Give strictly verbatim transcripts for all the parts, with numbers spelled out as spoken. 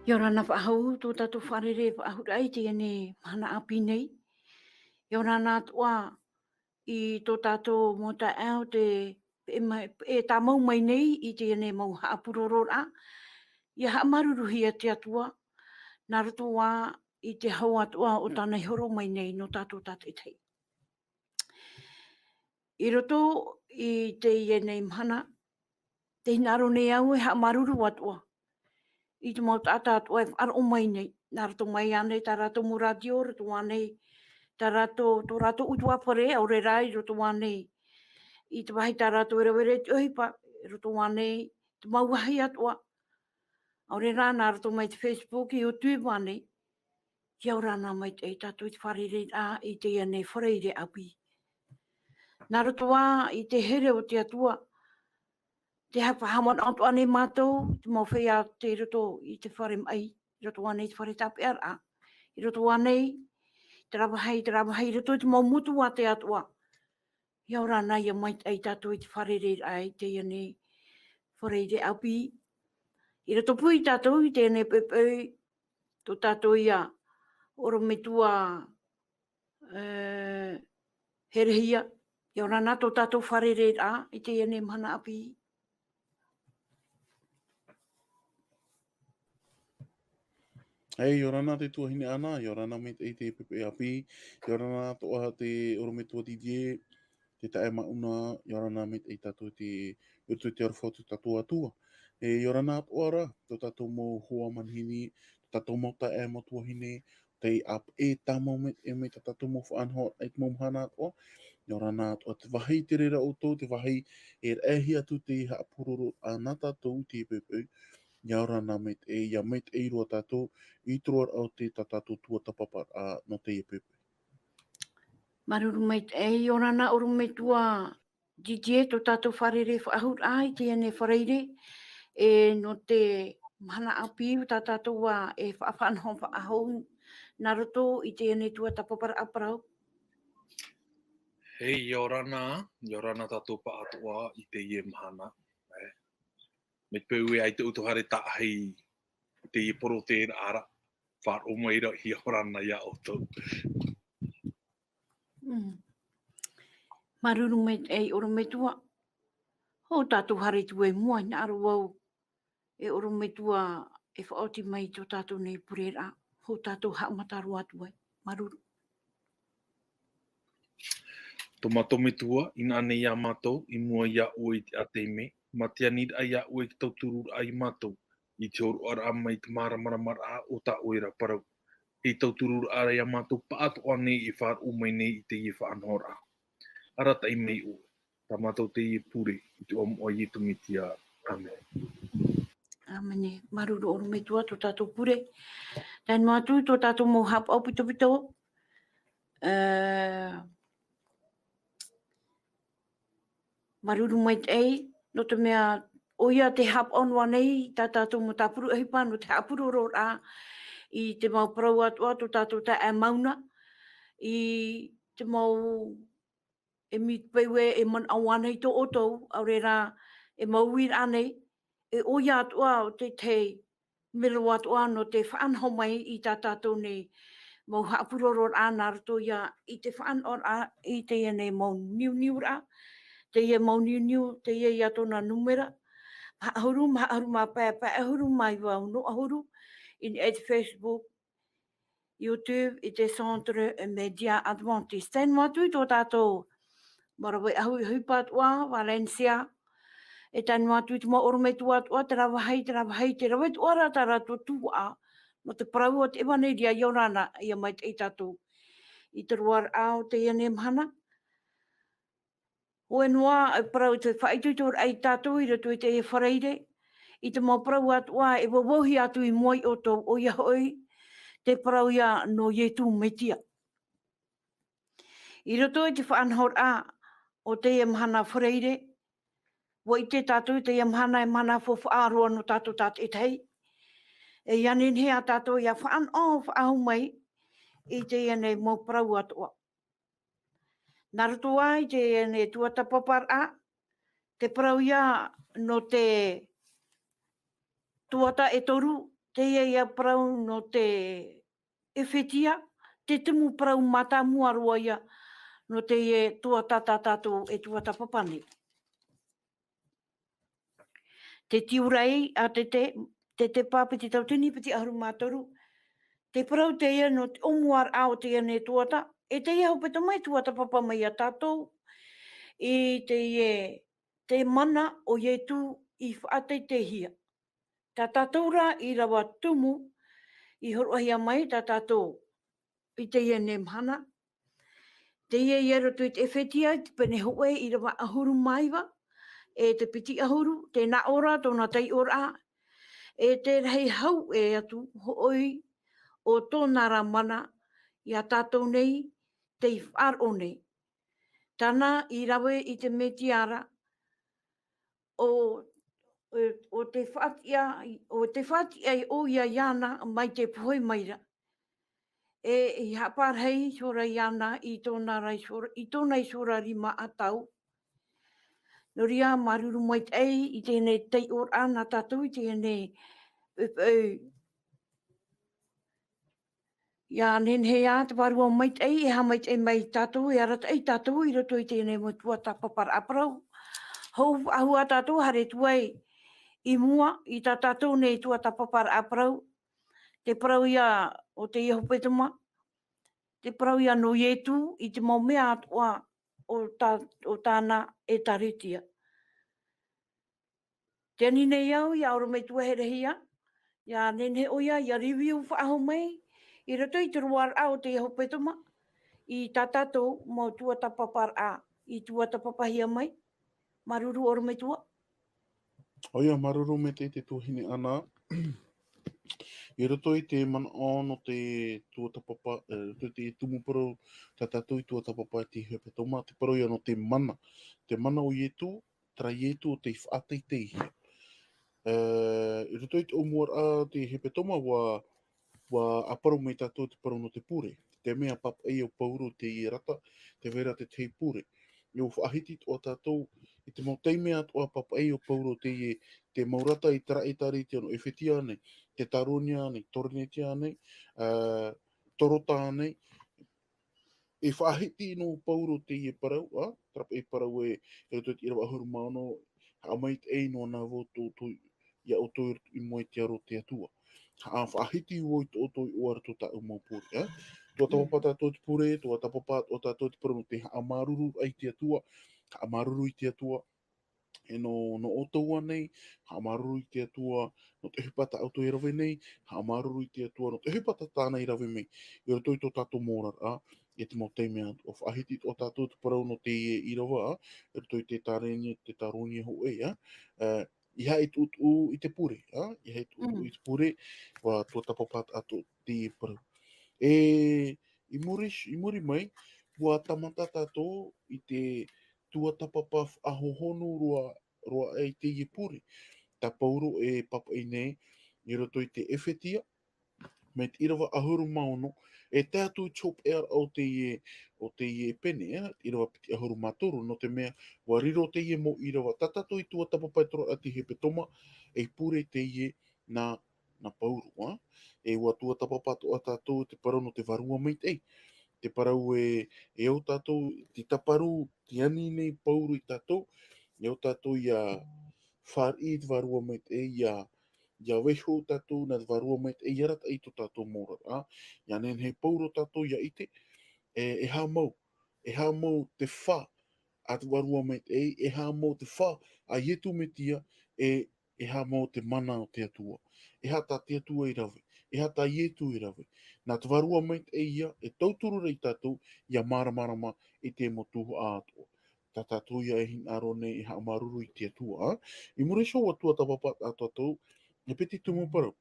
ʻIa ora na faʻahou tō tātou fārerei faʻahou i teie nei mahana ʻāpī nei. ʻIa ora na atoʻa i tō tātou mau taeaʻe o te peʻe mai, e tāmau mai nei i teie nei mau haʻapurororaʻa. ʻIa haʻamāuruuruhia te Atua, nā roto ā i te hau atoʻa o tāna i horo mai nei nō tātou tātaʻitahi. I roto i teie nei mahana, tē hinaʻaro nei au e haʻamāuruuru atoʻa i te mau taʻata atoʻa e faʻaroʻo mai nei, nā roto mai ānei tā rātou mau rātio, roto ānei tā rātou, tō rātou ʻutuāfare, ʻaore rā i roto ānei i te vāhi tā rātou e rave ra i te ʻohipa, roto ānei te mau vāhi atoʻa, ʻaore rā nā roto mai te Facebook, YouTube ānei. ʻIa ora na maitaʻi tātou i te fārereiraʻa i teie nei Faraire ʻāpī. Nā roto ā i te here o te Atua, tē haʻamanaʻo atoʻa nei mātou, te mau feiā tei roto i te fare maʻi, i roto ānei i te fare tāpeʻaraʻa, i roto ānei, terā vāhi, terā vāhi, i roto i te mau motu a te Atua. ʻIa ora na, ʻia maitaʻi tātou i te fārereiraʻa i teie nei Faraire ʻāpī. I roto pū ia tātou i teie nei poʻipoʻi, tō tātou ia ʻorometua, e, Herehia. ʻIa ora na tō tātou fārereiraʻa i teie nei mahana ʻāpī. E, ʻia ora na te tuahine Ana, ʻia ora na maitaʻi te poʻipoʻi ʻāpī, ʻia ora na atoʻa te ʻorometua Didier, te taeaʻe Mauna, ʻia ora na maitaʻi tātou te, i roto i te aroha o tō tātou Atua. E, ʻia ora na atoʻa rā, tō tātou mau hoa manihini, tō tātou mau taeaʻe mau tuahine, tei ʻāpeʻe tāmau mai, e, mai tā tātou mau faʻanahoraʻa i te mau mahana atoʻa. ʻIa ora na atoʻa te vāhi i te reira ʻoutou, te vāhi e raʻehia atu te haʻapurororaʻa nā tātou i teie poʻipoʻi. ʻIa ora na maitaʻi, ʻia maitaʻi roa tātou i te roaraʻa o te tā tātou tuatāpaparaʻa nō teie poʻipoʻi. Māuruuru maitaʻi, ʻia ora na ʻorometua Didier, tō tātou fārerei faʻahou i teie nei Faraire, e, nō te mahana ʻāpī, tā tātou ā e faʻa-, faʻanaho faʻahou nā roto i teie nei tuatāpaparaʻa parau. E, ʻia ora na, ʻia ora na tātou pāʻatoʻa i teie mahana. E, mai te peu ē ʻaita ʻoutou haere tāʻahi i teie poroʻi terā ra, faʻaroʻo mai ra, ʻia ora na ia ʻoutou. Mm. Māuruuru maitaʻi ʻorometua. Hou tātou haere atu i mua, hinaʻaro vau e ʻorometua e faʻaoti mai tō tātou nei pureraʻa. Hou tātou haʻamata roa atu ai. Māuruuru. Tō mātou Metua, ʻinaʻi nei ia mātou i mua ia ʻoe i te ʻātaime, mā te aniraʻa ia ʻoe i te tautururaʻa ia mātou, i te hōroʻaraʻa mai i te māramaramaraʻa o tā ʻoe ra parau. E tautururaʻa ia mātou pāʻatoʻa nei e faʻaroʻo mai nei i teie faʻanahoraʻa. Arataʻi mai ʻoe, tā mātou teie pure, i te iʻoa moʻa o Ietu Metia. ʻĀmene. ʻĀmene. Māuruuru ʻorometua tō tātou pure. Tae noa atu tō tātou mau haʻapaʻo pitopito. E, māuruuru maitaʻi, nō te mea, ʻoia te haʻapaʻo noa nei, tā tātou mau tāpura ʻohipa, nō te haʻapurororaʻa i te mau parau atoʻa tō tātou taeaʻe Mauna, i te mau e mea pau ē e manaʻo ānei tō ʻoutou, ʻaore rā e mau uiraʻa nei, e ʻoia atoʻa ʻo te tahi melo atoʻa nō te faʻanaho mai i tā tātou nei mau haʻapurororaʻa nā roto ia i te faʻanahoraʻa i teie nei mau niuniuraʻa, teie mau niuniu, teie ia tōna nūmera, maha ʻahuru, maha ʻahuru mā pae, pae ʻahuru mā iva, ono ʻahuru, i niʻa i te Facebook, YouTube, i te Centre Média Adventiste. Tae noa atu i tō tātou mau rave ʻahu i ʻohipa atoʻa, Valencia. E tae noa atu i te mau ʻorometua atoʻa, terā vāhi, terā vāhi, te rave atoʻa ra tā rātou tuhaʻa, nō te parau o te ʻevaneria, ʻia ora na, ʻia maitaʻi tātou i te roaraʻa o teie nei mahana. Hōʻē noa, e parau i te faʻaitoitoraʻa ia tātou i roto i teie Faraire, i te mau parau atoʻa e vauvauhia atu i mua ia ʻoutou, ʻoia hoʻi, te parau ia nō Ietu Metia. I roto i te faʻanahoraʻa o teie mahana Faraire, ʻua ʻite tātou i teie mahana e mahana faufaʻa roa nō tātou tātaʻitahi. E ʻia nehenehe ā tātou ʻia faʻanaho faʻahou mai i teie nei mau parau atoʻa. Nā roto ā i teie nei tuatāpaparaʻa, te parau ia nō te tuatāpapa e toru, teie ia parau nō te Efetia, te tumu parau mātāmua roa ia nō teie tuatāpapa e tuatāpapa nei. Te Tiurai a te te, te te pāpiti tautini piti ʻahuru mā toru, te parau teie nō te ʻōmuaraʻa o teie nei tuata, e teie hepetoma e tuatāpapa mai ia tātou, i teie, te mana o Ietu i faʻateiteihia. Tā tātou rā ʻīrava tumu, i hōroʻahia mai tā tātou i teie nei mahana. Teie ia roto i te Efetia, i te pene hōʻē ʻīrava ʻahuru mā iva, e te piti ʻahuru, tē nā ʻō ra tōna taiʻoraʻa, e te rahi hau e atu hoʻi o tōna rā mana, ia tātou nei, tei faʻaroʻo nei. Tāna i rave i te Mesia ra, o, o, o te faʻatiʻa, o te faʻatiʻa i ʻō ia iāna mai te pohe mai ra. E, i haʻaparahi ihora iāna i tōna ra ihora, i tōna ihora rima ʻatau. Nō reira, māuruuru maitaʻi i teie nei taiʻoraʻa nā tātou i teie nei, e, e, Ia nehenehe ā te Vārua Maitaʻi, e haʻamaitaʻi mai ia tātou, e arataʻi ia tātou i roto i teie nei mau tuatāpaparaʻa parau. Hou faʻahou ā tātou, haere atu ai i mua i tā tātou nei tuatāpaparaʻa parau. Te parau ia o teie hepetoma, te parau ia nō Ietu i te mau mea atoʻa o tā, o tāna ʻĒtārētia. Tē ani nei au ia ʻorometua herehia, ia nehenehe ʻoia ia review faʻahou mai i roto i te roaraʻa o teie hepetoma, i tā tātou mau tuatāpaparaʻa i tuatāpapahia mai. Māuruuru ʻorometua. ʻOia, māuruuru maitaʻi te tuahine Ana. I roto i te manaʻo nō te tuatāpapa, e, i roto i te tumu parau tā tātou i tuatāpapa i te hepetoma, te parau ia nō te mana. Te mana o Ietu, terā Ietu o tei faʻateiteihia. E, i roto i te ʻōmuaraʻa o te hepetoma, ʻua, ʻua ʻāparau mai tātou te parau nō te pure. Te mea pāpaʻi o Pauro teie rata, tē vai ra te tahi pure. ʻIa faʻahiti atoʻa tātou i te mau taime atoʻa pāpaʻi o Pauro teie, te mau rata i terā ʻĒtārētia nō Efetia nei, Tetaronia nei, Toronetia nei, ā, Torota nei, e faʻahiti noa Pauro teie parau, ā, terā paʻi parau e, e roto i te ʻīrava ʻahuru mā ono, haʻamaitaʻi noa nā vau tō, tō, ia ʻoutou i roto i mua i te aro o te Atua. Haʻa faʻahiti vau i tō ʻoutou iʻoa i roto tāʻu mau pure, ā. Tuatāpapa tātou te pure, tuatāpapa atoʻa tātou te parau nō te haʻamāuruuru i te Atua, haʻamāuruuru i te Atua, e nō, nō ʻoutou ānei, haʻamāuruuru i te Atua, nō te ʻohipa tā ʻoutou e rave nei, haʻamāuruuru i te Atua, nō te ʻohipa tā tāna i rave mai, i roto i tō tātou mau oraraʻa, e te mau taime atoʻa. Faʻahiti atoʻa tātou te parau nō teie ʻīrava, i roto i te Tetaronia, Tetaronia hōʻē, ā, e, ʻeiaha e tuʻutuʻu i te pure, ā, ʻeiaha e tuʻutuʻu i te pure, ʻua tuatāpapa atoʻa teie parau. E, i muri, i muri mai, ʻua tāmata tātou i te tuatāpapa faʻahohonu roa, roa aʻe i teie pure. Tā Pauro e pāpaʻi nei, i roto i te Efetia, mai te ʻīrava ʻahuru mā ono, e tae atu i te hopeʻa o teie, o teie pene, ā, ʻīrava piti ʻahuru mā toru, nō te mea, ʻua riro teie mau ʻīrava, tā tātou i tuatāpapa i te roaraʻa o te hepetoma, e pure teie nā, nā Pauro, ā. E ʻua tuatāpapa atoʻa tātou te parau nō te Vārua Maitaʻi. Te parau e, e au tātou, te tāparu, tē ani nei Pauro ia tātou, e au tātou ia fāriʻi i te Vārua Maitaʻi, ia, ia vaiiho tātou nā te Vārua Maitaʻi, ia arataʻi i tō tātou mau oraraʻa, ā. Ia nehenehe Pauro tātou ia ʻite, e, e aha mau, e aha mau te fā a te Vārua Maitaʻi, e aha mau te fā a Ietu Metia, e, e aha mau te mana o te Atua. E aha tā te Atua i rave, e aha tā Ietu i rave. Nā te Vārua Maitaʻi ia, e tauturu ra ia tātou, ia māramarama i te mau tuhaʻa atoʻa. Tā tātou ia e hinaʻaro nei e haʻamāuruuru i te Atua, ā. I muri iho ʻua tuatāpapa atoʻa tātou, e piti tumu parau.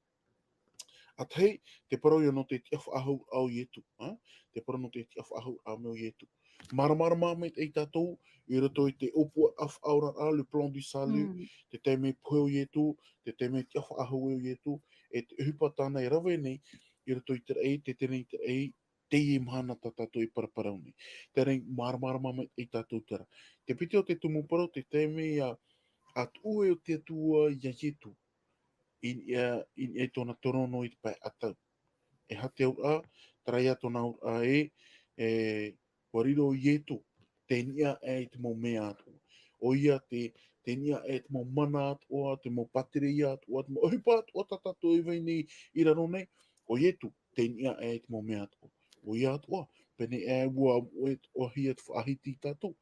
ʻA tahi, te parau ia nō te tiʻafaʻahouraʻa o Ietu, ā? Te parau nō te tiʻafaʻahouraʻa mai o Ietu. Māramarama maitaʻi tātou, i roto i te ʻōpuaraʻa faʻaoraraʻa, le plan du salut, te taime pohe o Ietu, te taime tiʻafaʻahou o Ietu, e te ʻohipa tāna e rave nei, i roto i te raʻi, te teneiraʻa, teie mahana tā tātou e paraparau nei. Terā, māramarama maitaʻi tātou terā. Te piti o te tumu parau, te taime ia, ʻa tuʻu e o te Atua ia Ietu. i niʻa, i niʻa i tōna terōno i te pae ʻatau. E aha te auraʻa, terā ia tōna auraʻa ē, e, ʻua riro ʻo Ietu, tei niʻa aʻe i te mau mea atoʻa. ʻOia te, tei niʻa aʻe i te mau mana atoʻa, te mau pātireia atoʻa, te mau ʻohipa atoʻa tā tātou e vai nei i raro nei, ʻo Ietu, tei niʻa aʻe i te mau mea atoʻa. ʻOia atoʻa, pēnei aʻe ʻua moʻe atoʻa hia te faʻahiti ia tātou.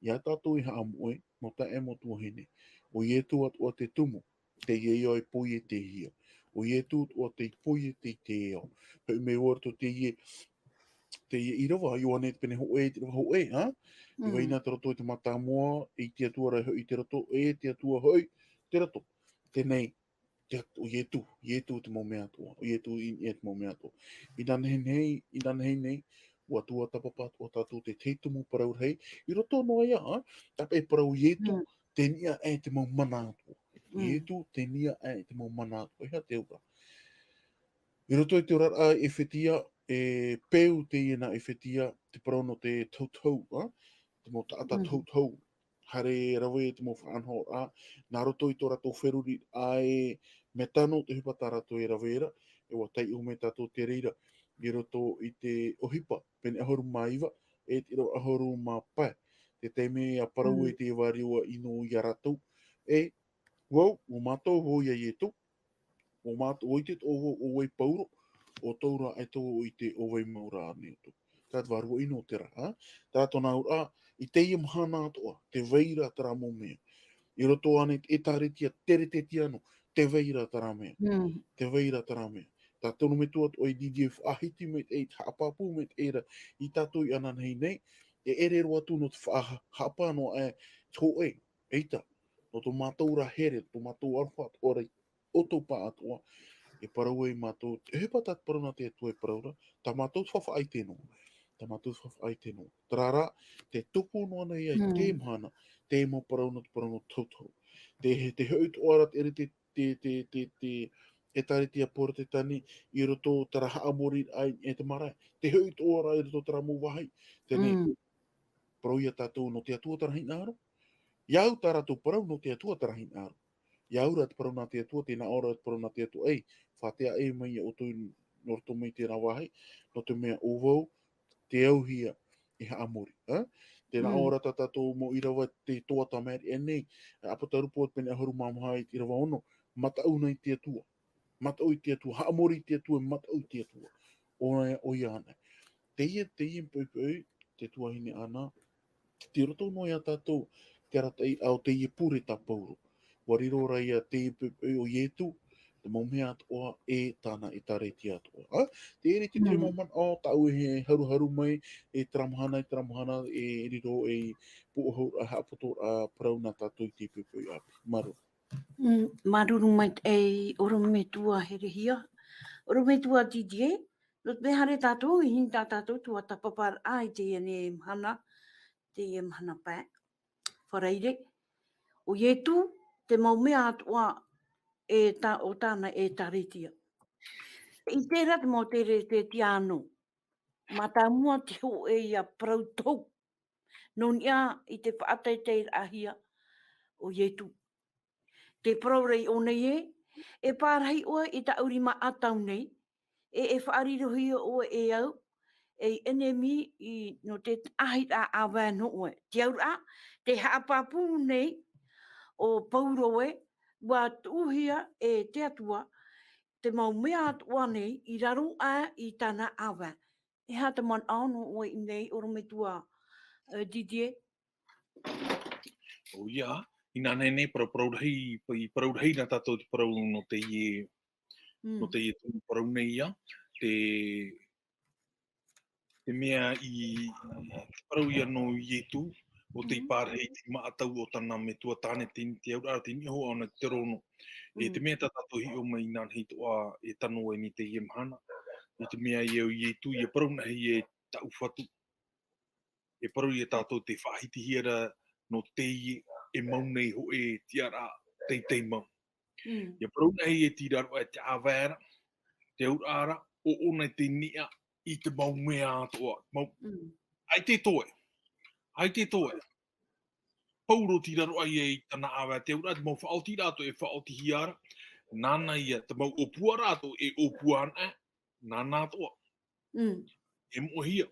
Ia tātou e haʻamoʻe, mau taeaʻe, mau tuahine. ʻO Ietu atoʻa te tumu, teie ia e poietehia. ʻO Ietu atoʻa tei poiete i te ao. Hoʻi mai vau i roto teie, teie ʻīrava, Ioane te pene hōʻē, te ʻīrava hōʻē, ha? I vai na te roto i te mātāmua, i te Atua rā hoʻi te roto, e te Atua hoʻi te roto. Teie, te At-, ʻo Ietu, Ietu te mau mea atoʻa, ʻo Ietu i, i te mau mea atoʻa. Inanahi nei, inanahi nei, ʻua tuatāpapa atoʻa tātou te tahi tumu parau rahi, i roto noa ia, ha? Tāpeʻa e parau ʻo Ietu, tei niʻa aʻe i te mau mana atoʻa. ʻO Ietu, tei niʻa aʻe i te mau mana atoʻa, e aha te auraʻa. I roto i te oraraʻa i ʻEfetia, e peu teie nā ʻEfetia, te parau nō te tohutohu, ha? Te mau taʻata tohutohu. Haere e rave i te mau faʻanahoraʻa, nā roto i tō rātou feruriraʻa e mea tano te ʻohipa tā rātou e rave ra, e ʻua taiʻo mai tātou te reira, i roto i te ʻohipa, pene ʻahuru mā iva, e te ʻīrava ʻahuru mā pae. Te taime ʻa parau e te ʻevanelia ʻino ia rātou, e, vau, ʻo mātou vau ia Ietu, ʻo mātou, ʻo ʻite atoʻa vau ʻo vai Pauro, ʻo tō rā e tō ʻite ʻo vai mau rā ānei ʻoutou. Terā te vārua ʻino o terā, ha? Terā tōna auraʻa, i teie mahana atoʻa, tē vai ra terā mau mea. I roto ānei i te ʻĒtārētia teretetiano, tē vai ra terā mea. Tē vai ra terā mea. Tātou ʻorometua atoʻa i Didier faʻahiti maitaʻi, haʻapāpū maitaʻi ra ia tātou inanahi nei, e ʻere roa atu nō te faʻa-, haʻapaʻo noa aʻe, hōʻē, eʻita, nō tō mātou ra here, tō mātou aroha atoʻa ra i ʻoutou pāʻatoʻa, e parau ai mātou, e ʻohipa tā te parau nā te Atua e parau ra, tā mātou te faʻaʻite noa. Tā mātou te faʻaʻite noa. Terā rā, tē tupu noa nei ai teie mahana, teie mau parau nō te parau nō te tohutohu. Tē, tē hoʻi atoʻa ra te ʻere te, te, te, te, te ʻĒtārētia Porotetani i roto terā haʻamoriraʻa i te marae. Tē hoʻi atoʻa ra i roto terā mau vāhi. Teie nei, parau ia tātou nō te Atua terā hinaʻaro. Ia au tā rātou parau nō te Atua terā hinaʻaro. Ia au rā te parau nā te Atua, tē nā ʻō ra te parau nā te Atua, ei, faʻaʻite mai ia ʻoutou nō roto mai terā vāhi, nō te mea ʻo vau, tē auhia e haʻamori, ha? Tē nā ʻō ra tā tātou mau ʻīrava te toa tamariʻi nei, ʻApotarupo pene ʻahuru mā maha i te ʻīrava ono, mataʻu nei te Atua. Mataʻu i te Atua, haʻamori i te Atua, mataʻu i te Atua. ʻOia, ʻoia ānei. Teie, teie poʻipoʻi, te tuahine Ana, tei roto noa ia tātou, te arataʻiraʻa o teie pure tā Pauro. ʻUa riro ra ia teie poʻipoʻi o Ietu, te mau mea atoʻa e tāna ʻĒtārētia atoʻa. Ā, te ʻere te tahi mau manaʻo, tāʻu e haruharu mai, e terā mahana, e terā mahana, e riro ei pūʻohuraʻa, haʻapotoraʻa parau nā tātou i te poʻipoʻi ʻāpī. Māuruuru. Mm, māuruuru maitaʻi, ʻorometua herehia. ʻOrometua Didier, nō te mea haere tātou, i hinaʻaro tātou, tuatāpaparaʻa i teie nei mahana, teie mahana pae. Faraire. ʻO Ietu, te mau mea atoʻa e tā, o tāna ʻĒtārētia. I terā te mau teretetiano. Mātāmua te hōʻē ia parau tohu. Nō niʻa i te faʻateiteiraʻahia o Ietu. Tē parau ra ʻōna ē, e pārahi ʻoe i tāʻu rima ʻatau nei, e, e faʻarirohia ʻoe e au, ei ʻenemi i, nō te ʻāhiraʻa ʻāvae nō ʻoe. Te auraʻa, tē haʻapāpū nei ʻo Pauro ē, ʻua tuʻuhia e te Atua te mau mea atoʻa nei i raro aʻe i tāna ʻāvae. E aha te manaʻo nō ʻoe i ʻō nei, ʻorometua, e, Didier? ʻOia, inanahi nei, parau, parau rahi, i parau rahi nā tātou te parau nō teie, nō teie tumu parau nei ia, te, te mea i, te parau ia nō Ietu, ʻo tei pārahi i te rima ʻatau o tāna metua tāne, te, te auraʻa, te niʻa hoʻi ʻōna i te terōno. E te mea tā tātou e hiʻo mai inanahi atoʻa e tano ai nei teie mahana, ʻo te mea ia ʻo Ietu, ʻia parau nei ē, tāʻu Fatu. E parau ia tātou tē faʻahitihia ra nō teie e mau nei hōʻē tiʻaraʻa teitei mau. ʻIa parau nei ē, tei raro aʻe te ʻāvae ra, te auraʻa ra, ʻo ʻōna i tei niʻa i te mau mea atoʻa. Mau, ʻaita e toe. ʻAita e toe. Pauro tei raro aʻe i tāna ʻāvae, te auraʻa, te mau faʻaotiraʻa atoʻa e faʻaotihia ra, Nāna ia, te mau ʻōpuaraʻa atoʻa e ʻōpua ana, nāna atoʻa. Mm. E moʻehia.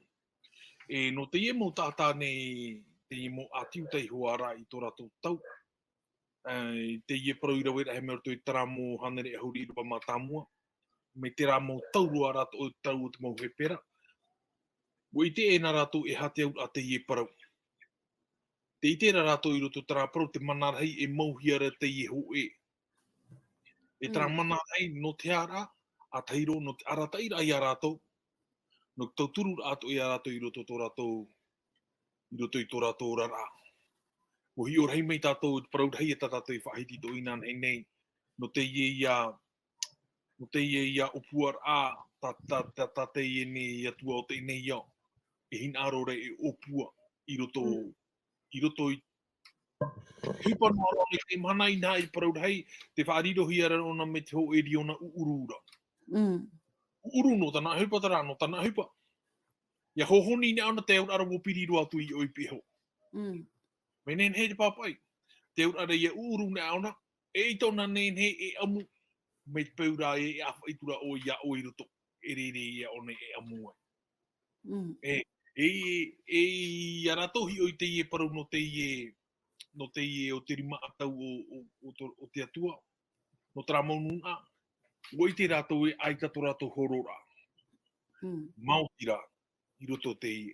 E, nō teie mau taʻata nei, teie mau ʻāti Iuta i hoʻi ra i tō rātou tau. E, teie parau i rave ra mai roto i terā mau hānere ʻahuru ʻīrava mātāmua. Mai terā mau tau roa ra atoʻa, tau o te mau Hepera. ʻUa ʻite ʻē na rātou e aha te auraʻa teie parau. Tē ʻite ra rātou i roto terā parau te mana rahi e mauhia ra teie hōʻē. E terā Mm. mana rahi, nō te aha ra, ʻa tahi roa, nō te arataʻiraʻa ia rātou, nō te tauturu ra atoʻa ia rātou i roto tō rātou, i roto i tō rātou oraraʻa. ʻUa hiʻo rahi mai tātou i te parau rahi e tā tātou i faʻahiti atoʻa inanahi nei, nō teie ia, nō teie ia ʻōpuaraʻa, tā, tā, tā, tā teie nei atua o teie nei ao, e hinaʻaro ra e ʻōpua i roto, Mm. i roto i, ʻohipa noa roa i te mahana inaha i parau rahi, tē faʻarirohia ra ʻōna mai te hōʻē riona ʻuʻuru ra. Mm. ʻUʻuru nō tāna ʻohipa terā, nō tāna ʻohipa. ʻIa hōhonu nei ʻōna te auraʻa ra ʻua piri roa atu i ʻō i pīhaʻi. Mm. Mea nehenehe te pāpaʻi. Te auraʻa ra ʻia ʻuʻuru nei ʻōna, e ʻaita ʻōna nehenehe e ʻamu, mai te peu ra e, e ʻāfaʻi atu ra ʻoe ia ʻoe i roto, e rere ia ʻōna e ʻamu ai. Mm. E, e, e, ia rātou hiʻo i teie parau nō teie, nō teie o te rima ʻatau o, o, o to-, o te Atua, nō terā mau nūnaʻa, ʻua ʻite rātou e ʻaita tō rātou hororaʻa. Mm. Maoti rā, i roto teie.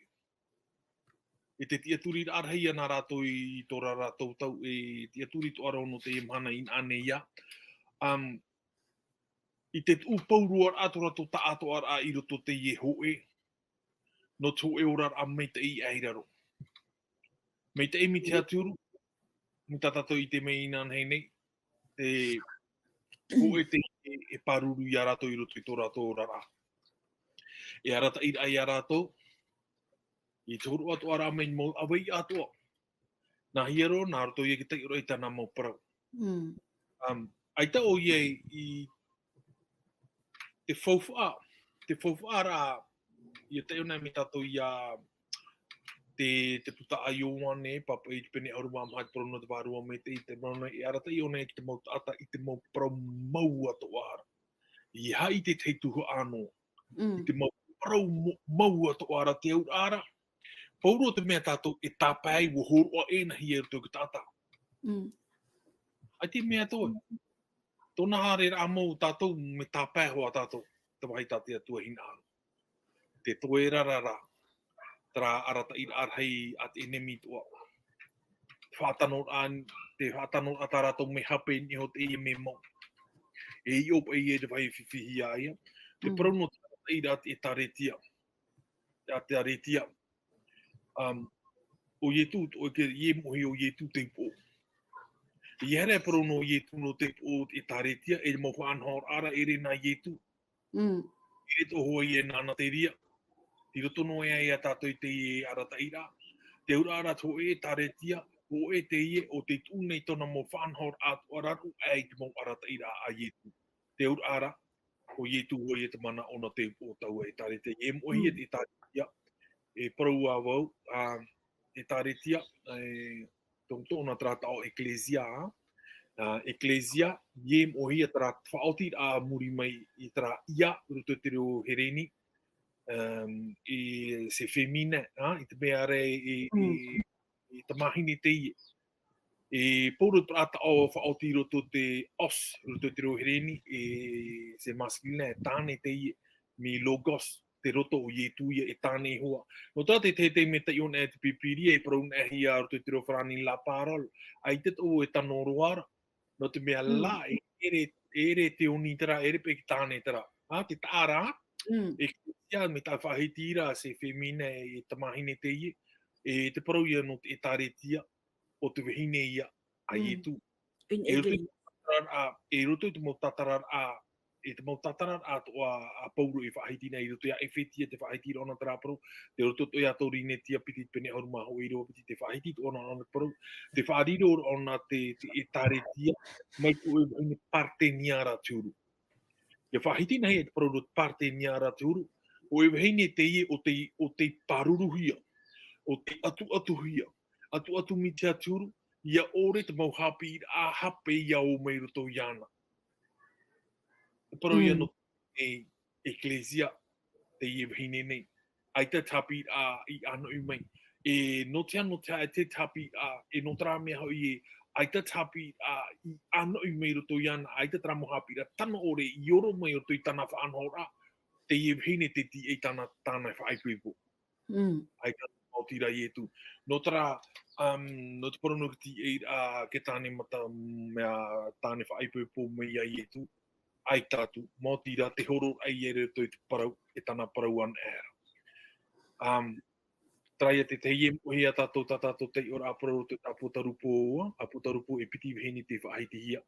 E te tiʻaturi rahi ana rātou i tō rā rātou tau, e tiʻaturi atoʻa ra nō teie mahana inaha nei ia. Um, i te tuʻu pauroa ra tō rātou taʻatoʻaraʻa i roto teie hōʻē. Nō te hōʻē oraraʻa maitaʻi i raro. Maitaʻi mai te Atua, mai tā tātou i ʻite mai inanahi nei, te hōʻē teie e, e pāruru ia rātou i roto i tō rātou oraraʻa. E arataʻiraʻa ia rātou, i te hōroʻa atoʻa ra mai mau ʻāvaʻe atoʻa. Nā hea roa, nā roto ia i te taiʻoraʻa i tāna mau parau. Mm. Um, ʻaita ʻoia i te faufaʻa, te faufaʻa ra, ʻia taiʻo na mai tātou ia te, te puta a Ioane, pāpaʻi i te pene ʻahuru mā maha, te parau nō te vārua maitaʻi, te parau nō e arataʻi ʻōna i te mau taʻata i te mau parau mau atoʻa ra. ʻEiaha i te tahi tuhaʻa noa. Mm. I te mau parau mo-, mau atoʻa ra te auraʻa ra. Pauroa te mea tātou e tāpae ai, ʻua hōroʻa ʻē na hea i roto i te taʻata. Mm. ʻAita e mea atoʻa. Tōna haereraʻa mau tātou, mea tāpae hoʻi tātou, te vāhi tā te Atua hinaʻaro. Te toe rararaʻa, terā arataʻiraʻa rahi a te ʻenemi atoʻa. Faʻatanoraʻa, te faʻatanoraʻa tā rātou mea hape i niʻa iho teie mea mau. E ʻite paʻi ē te vāhi e fifi ai ia. Te Mm. parau nō te arataʻiraʻa a te ʻĒtārētia. A te ʻĒtārētia. Um, ʻo Ietu, ʻo te, ʻia moʻe ʻo Ietu te upoʻo. ʻEiaha e parau nō Ietu nō te upoʻo o te ʻĒtārētia, e mau faʻanahoraʻa ra ʻere nā Ietu. Mm. ʻEre atoʻa hoʻi e nāna te reira. I roto noa ia tātou i teie arataʻiraʻa. Te auraʻa ra te hōʻē ʻĒtārētia, hōʻē teie ʻo tē tuʻu nei tōna mau faʻanahoraʻa atoʻa ra, raraʻu aʻe i te mau arataʻiraʻa a Ietu. Te auraʻa ra, ʻo Ietu hoʻi e te mana ʻōna te upoʻo o taua ʻĒtārētia. E moʻehia Mm. te ʻĒtārētia, e parau ā vau, ā, ʻĒtārētia, e, tō, tōna terā taʻo ʻeklēsia, ā, ʻeklēsia, e moʻehia terā faʻaotiraʻa a muri mai i terā ia, i roto i te reo Hereni, um, e se féminin, ā, i te mea ra e, e, Mm. e tamāhine teie. E pauroa terā taʻo faʻaoti i roto i te os, i roto i te reo Hereni, e se masculin, e tāne teie, mai logos, te roto o Ietu ia e tāne iho ā. Nō te tahi, te mea taiʻo na e te Pīpīria, e parau na hia i roto i te reo Farāni la parole, ʻaita atoʻa e tano roa ra. Nō te mea Mm. la, e, ʻere, ʻere teoni terā, ʻere paʻi tāne terā. Ā, te taʻa ra, Mm. ʻeklesia, mea tā faʻahiti ra, se féminin, e tamāhine teie, e te parau ia nō te ʻĒtārētia, ʻo te vahine ia a Mm. Ietu. Une E roto i église. te mau tātararaʻa, e roto i te mau tātararaʻa, e te mau tātararaʻa atoʻa a Pauro e faʻahiti na i roto ia ʻEfetia, tē faʻahiti ra ʻōna terā parau, tē roto atoʻa ia Korinetia piti, pene ʻahuru mā hōʻē ʻīrava piti, tē faʻahiti atoʻa na ʻōna te parau, tē faʻariro ra ʻōna te, te ʻĒtārētia, mai te hōʻē vahine Partenia ra te huru. ʻIa faʻahiti na hea te parau nō te Partenia ra te huru, hōʻē vahine teie ʻo tei, ʻo tei pāruruhia, ʻo tei ʻatuʻatuhia, ʻatuʻatu mai te huru, ʻia ʻore te mau haʻapiʻiraʻa hape ʻia ō mai roto iāna. Te parau ia nō te eklesia, teie vahine nei. ʻAita te haʻapiʻiraʻa i ʻānoʻi mai. E nō te aha, nō te aha, e te haʻapiʻiraʻa, e nō terā mea hoʻi e, ʻaita te haʻapiʻiraʻa i ʻānoʻi mai roto iāna, ʻaita terā mau haʻapiʻiraʻa tano ʻore i oro mai roto i tāna faʻanahoraʻa, teie vahine te tiʻa i tāna, tāna e faʻaipoipo. ʻAita maoti rā Ietu. Nō terā, um, nō te parau nō te tiʻa, uh, ke tāne mata, mea tāne faʻaipoipo mai iā Ietu. ʻAita atu, maoti rā te hororaʻa i roto i te parau, e tāna parau ana e ra. Um, terā ia te tahi e moʻe ia tātou, tā tātou taiʻoraʻa parau roto i te ʻApotarupo, ʻApotarupo e piti vahine tei faʻahitihia.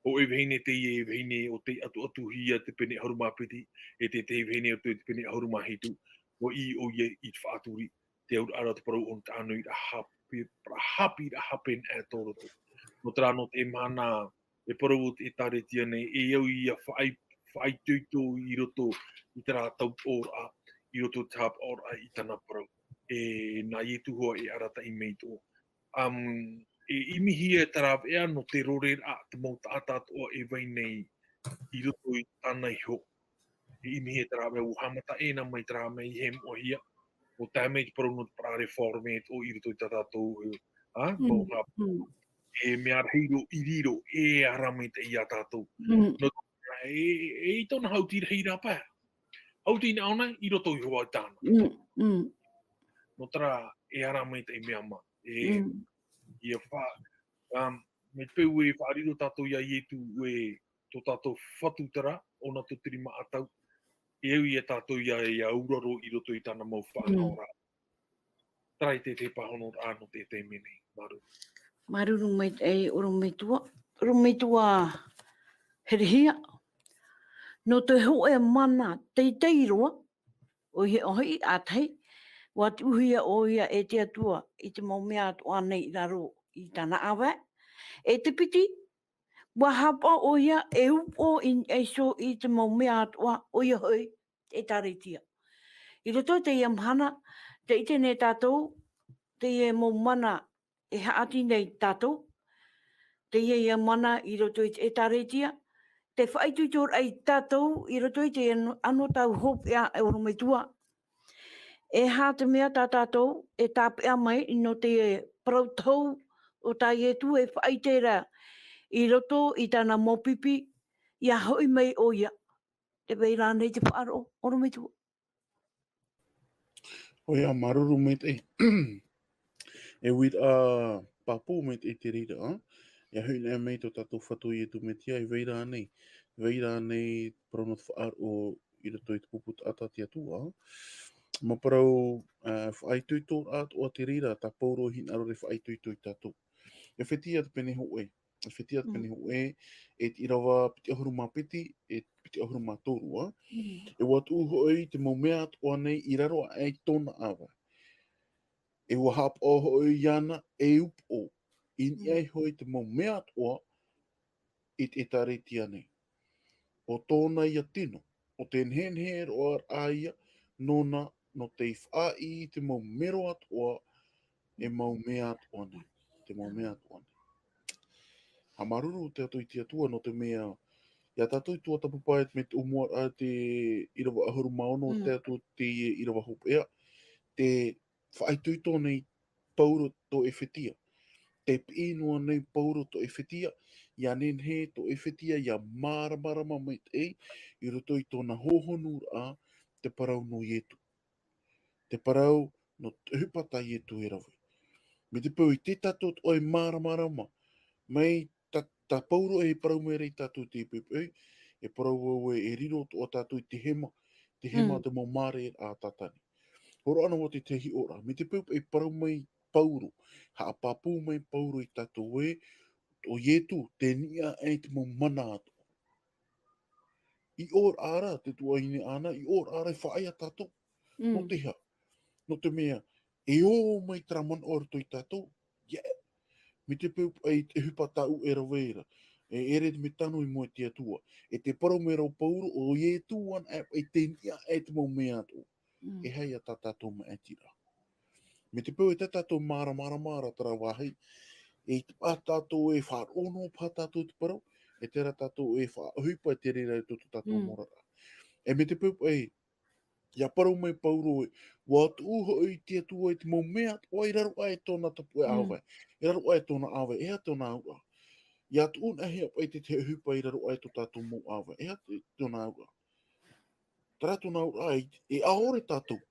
Hōʻē vahine teie, vahine ʻo tei ʻatuʻatuhia te pene ʻahuru mā piti, e te tahi vahine ʻo te pene ʻahuru mā hitu. ʻUa ʻī ʻoia i te faʻaturi, te auraʻa ra te parau ʻo te ʻānoʻiraʻa haʻapiʻi-, haʻapiʻiraʻa haʻapeʻe tō roto. Nō terā nō te mahana, e parau ʻo te ʻĒtārētia nei, e au ia faʻai-, faʻaitoito i roto i terā tautoʻoraʻa, i roto i te haʻapaʻoraʻa i tāna parau. E nā Ietu hoʻi e arataʻi mai atoʻa. Um, e ʻimihia e te rāveʻa nō te roreraʻa, te mau taʻata atoʻa e vai nei i roto i tāna iho. E ʻimihia e te rāveʻa, ʻua haʻamata ʻē na mai te rāveʻa i hē moʻehia. ʻUa tae mai te parau nō te parau réforme atoʻa i roto i tā tātou, e, a, mau nā, e mea rahi roa i riro, e ara mai te ia tātou. Nō te mea, e, e i tōna hauti rahi rā pae. Hauti nā ʻōna, i roto iho ā tāna. Nō terā, e ara mai te mea mā. E, ia fa, um, mai te peu e faʻariro tātou iā Ietu, e tō tātou Fatu terā, ʻōna tō te rima ʻatau, e au ia tātou ia, ia auraro i roto i tāna mau faʻanahoraʻa. Terā ia te, te pāhonoraʻa nō te taime nei, māuruuru. Māuruuru maitaʻi, ʻorometua, ʻorometua Herehia. Nō te hōʻē mana teitei roa, ʻoia hoʻi, ʻa tahi, ʻua tuʻuhia ʻoia e te Atua i te mau mea atoʻa nei i raro i tāna ʻāvae. E te piti, ʻua haʻapaʻo ʻoia e upoʻo i niʻa iho i te mau mea atoʻa, ʻoia hoʻi, te ʻĒtārētia. I roto i teie mahana, tē ʻite nei tātou, teie mau mana e haʻati nei tātou, teie ia mana i roto i te ʻĒtārētia, te faʻaitoitoraʻa ia tātou i roto i te ano, anotau hopeʻa, e ʻorometua. E aha te mea tā tātou e tāpeʻa mai nō te parau tohu o tā Ietu e faʻaite ra i roto i tāna mau pipi, ʻia hoʻi mai ʻoia. Tē vai ra ānei te faʻaroʻo, ʻorometua? ʻOia, māuruuru maitaʻi. E uiraʻa pāpū maitaʻi te reira, ā? ʻIa hoʻi anaʻe mai tō tātou Fatu Ietu Metia, e vai ra ānei, vai ra ānei parau nō te faʻaroʻo i roto i te pupu taʻata a te Atua, ā? Mau parau, ā, faʻaitoitoraʻa atoʻa te reira, tā Pauro e hinaʻaro ra e faʻaitoito ia tātou. Efetia te pene hōʻē, Efetia te pene hōʻē, e te ʻīrava piti ʻahuru mā piti, e piti ʻahuru mā toru, ā? E ʻua tuʻu hoʻi te mau mea atoʻa nei i raro aʻe i tōna ʻāvae. E ʻua haʻapaʻo hoʻi iāna e upoʻo i niʻa iho i te mau mea atoʻa i te ʻĒtārētia nei. ʻO tōna ia tino, ʻo te nehenehe roa ra ia nōna, nō te faʻaʻī i te mau mero atoʻa, e mau mea atoʻa nei, te mau mea atoʻa nei. Haʻamāuruuru tātou i te Atua nō te mea, ia tātou i tuatāpapa mai te ʻōmuaraʻa, te ʻīrava ʻahuru mā ono, tae atu i te ʻīrava hopeʻa, te faʻaitoito nei Pauro tō Efetia. Te piʻi noa nei Pauro tō Efetia, ʻia nehenehe tō Efetia ʻia māramarama maitaʻi i roto i tōna hōhonuraʻa, te parau nō Ietu. Te parau nō te ʻohipa tā Ietu e rave. Mai te peu ʻaita tātou atoʻa e māramarama, mai tā, tā Pauro e parau mai ra ia tātou i teie poʻipoʻi, e parau au ē, e riro atoʻa tātou i te hema, te hema, te mau māramarama a Tātane. Hōroʻa noa te tahi ʻōraʻa, mai te peu e parau mai Pauro, haʻapāpū mai Pauro ia tātou ē, ʻo Ietu, tē niʻa aʻe i te mau mana atoʻa. I ʻōraʻa ra, te tuahine Ana, i ʻōraʻa ra e faʻaea tātou. Nō te aha? Nō te mea, e ō mai terā manaʻo i roto ia tātou. ʻIa, mai te peu paʻi te ʻohipa tāʻu e rave ra, e ʻere te mea tano i mua i te Atua. E te parau mai ra ʻo Pauro, ʻo Ietu anaʻe paʻi tē niʻa aʻe i te mau mea atoʻa. E aha ia tā tātou maʻitiraʻa? Mai te peu ʻaita tātou māramarama ra terā vāhi, e ʻite paha tātou e faʻaroʻo noa paha tātou i te parau, E terā tātou e faʻaʻohipa i te reira i tō tātou mau oraraʻa. E mai te peu paʻi, ʻia parau mai Pauro ē, ʻua tuʻu hoʻi te Atua i te mau mea atoʻa i raro aʻe i tōna tāpuʻe ʻāvae, i raro aʻe i tōna ʻāvae, e aha tōna auraʻa. ʻIa tuʻu noa hia paʻi te tahi ʻohipa i raro aʻe i tō tātou mau ʻāvae, e aha tōna auraʻa. Terā tōna auraʻa, e ʻaore tātou.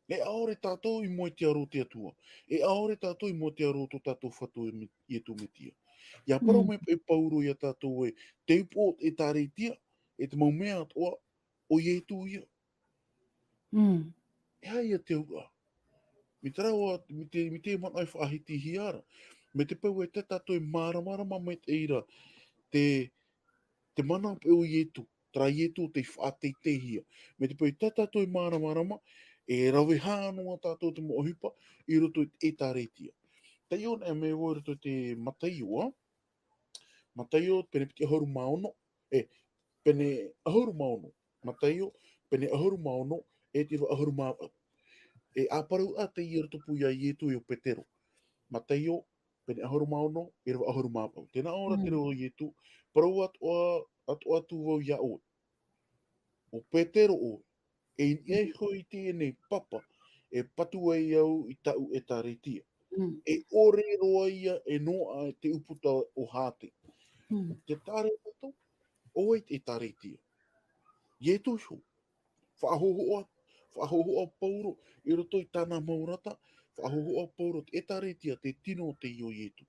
E ʻaore tātou i mua i te aro o te Atua. E ʻaore tātou i mua i te aro o tō tātou Fatu e Me-, Ietu Metia. ʻIa parau mai paʻi Pauro ia tātou ē, te upoʻo o te ʻĒtārētia, e te mau mea atoʻa, ʻo Ietu ia. E aha ia te auraʻa. Mai te rā, mai te, mai te manaʻo e faʻahitihia ra. Mai te peu ē, tā tātou e māramarama mai te reira, te, te mana paʻi o Ietu, terā Ietu tei faʻateiteihia. Mai te peu tā tātou e māramarama, e rave hā noa tātou te mau ʻohipa, i roto i te ʻĒtārētia. Taiʻo noa mai vau i roto i te Mataio, ā? Mataio, pene piti ʻahuru mā ono, e, pene ʻahuru mā ono. Mataio, pene ʻahuru mā ono, e te ʻīrava ʻahuru mā vaʻu. E ʻa parau ā teie i roto pū ia Ietu e ʻo Petero. Mataio, pene ʻahuru mā ono, ʻīrava ʻahuru mā vaʻu. Tē nā ʻō ra te reo o Ietu, parau atoʻa, atoʻa atu vau ia ʻoe. ʻO Petero ʻoe, e i niʻa iho i teie nei papa, e patu ai au i tāʻu ʻĒtārētia. E ʻore roa ia e noaʻa te ʻūputa o Hāte. Te tārētata, ʻo vai te ʻĒtārētia. Ietu iho. Faʻahōhoʻa, faʻahōhoʻa Pauro, i roto i tāna mau rata, faʻahōhoʻa Pauro te ʻĒtārētia, te tino o teie ʻo Ietu.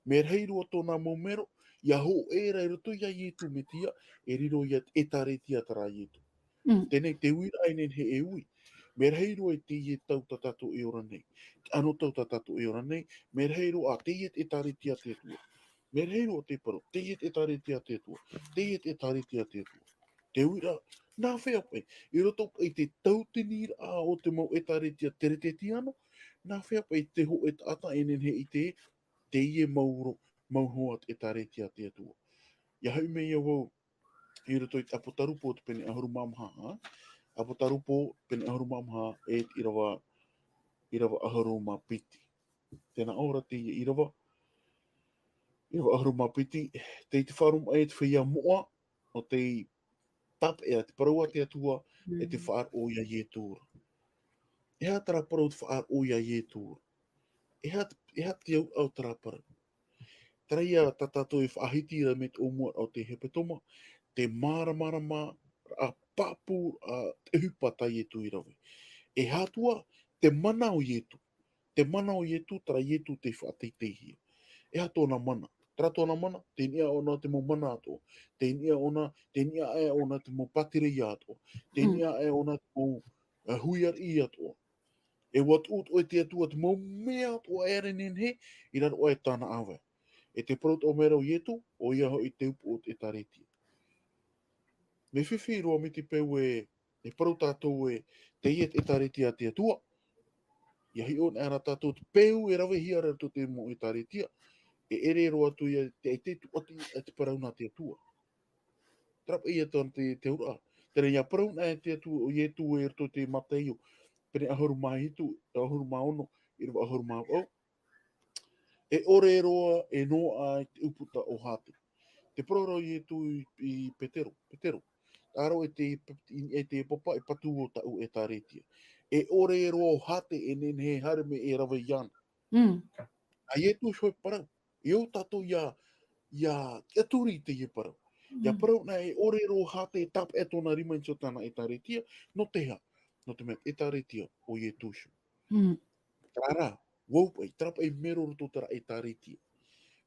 Mea rahi roa tōna mau mero, ʻia hōʻē ra i roto ia Ietu Metia, e riro ia te ʻĒtārētia terā Ietu. Teie te uiraʻa e nehenehe e ui. Mea rahi roa i teie tau tā tātou e ora nei. Te anotau tā tātou e ora nei, mea rahi roa ā teie te ʻĒtārētia a te Atua. Mea rahi roa te parau, teie te ʻĒtārētia a te Atua. Teie te ʻĒtārētia a te Atua. Te uiraʻa, nā hea paʻi, i roto paʻi i te tauatini raʻa o te mau ʻĒtārētia Teretetiano, nā hea paʻi te hōʻē taʻata e nehenehe e ʻite, teie mau ro-, mau hoa te ʻĒtārētia a te Atua. ʻIa hoʻi mai ia vau, i roto i te ʻApotarupo o te pene ʻahuru mā maha, ā? ʻApotarupo, pene ʻahuru mā maha, e te ʻīrava, ʻīrava ʻahuru mā piti. Tē nā ʻō ra teie ʻīrava, ʻīrava ʻahuru mā piti, tei te faʻaroʻo mai te feiā moʻa, nō te tāpeʻa te parau a te Atua, e te faʻaroʻo ia Ietu ra. E aha terā parau te faʻaroʻo ia Ietu ra. E aha, e aha te auraʻa o terā parau. Terā ia tā tātou e faʻahiti ra mai te ʻōmuaraʻa o te hepetoma, te māramarama, ā, pāpū, ā, te ʻohipa tā Ietu i rave. E aha atoʻa, te mana o Ietu. Te mana o Ietu, terā Ietu tei faʻateiteihia. E aha tōna mana. Terā tōna mana, tei niʻa ʻōna te mau mana atoʻa. Tei niʻa ʻōna, tei niʻa aʻe ʻōna te mau pātireia atoʻa. Tei niʻa aʻe ʻōna te mau, ā, hui ariʻi atoʻa. E ʻua tuʻu atoʻa e te Atua te mau mea atoʻa e nehenehe, i raro aʻe i tāna ʻāvae. E te parau atoʻa mai ra o Ietu, ʻoia hoʻi te upoʻo o te ʻĒtārētia. Mea fifi roa mai te peu ē, e parau tātou ē, teie te ʻĒtārētia a te Atua. ʻIa hiʻo noa ra tātou te peu e ravehia ra i roto i te mau ʻĒtārētia. E ʻere roa atu ia te ʻaita e tuʻati i te parau nā te Atua. Terā paʻi ia tōna te, te auraʻa. Terā ia parau noa e te Atua, o Ietu e i roto i te Mataio, pene ʻahuru mā hitu, ʻahuru mā ono, ʻīrava ʻahuru mā vaʻu. E ʻore roa e noaʻa i te ʻūputa o Hāte. Te parau ra o Ietu i, i Petero, Petero. Tārō e te, i, e te papa e patu o tāʻu ʻĒtārētia. E ʻore roa o Hāte e nehenehe e haere mai e rave iāna. A Ietu iho e parau. E ʻo tātou ʻia, ʻia, ʻia turi i teie parau. ʻIa parau na e ʻore roa o Hāte e tāpeʻa tōna rima i niʻa i tāna ʻĒtārētia, nō te aha, nō te mea ʻĒtārētia o Ietu iho. Terā rā, ʻua au paʻi, terā paʻi mero roto terā ʻĒtārētia.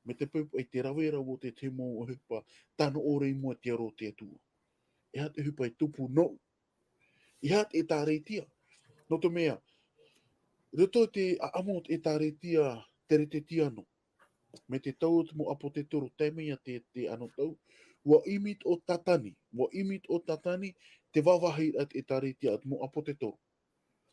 Mai te peu paʻi te rave ra o te tahi mau ʻohipa, tano ʻore i mua i te aro o te Atua. E aha te ʻohipa e tupu noa. E aha te ʻĒtārētia. Nō te mea, roto i te ʻaʻamu o te ʻĒtārētia Teretetiano, mai te tau o te mau ʻāpōtetoro, tae mai ia te, te anotau, ʻua ʻimi atoʻa tātani, ʻua ʻimi atoʻa tātani, te vāvāhi a te ʻĒtārētia a te mau ʻāpōtetoro.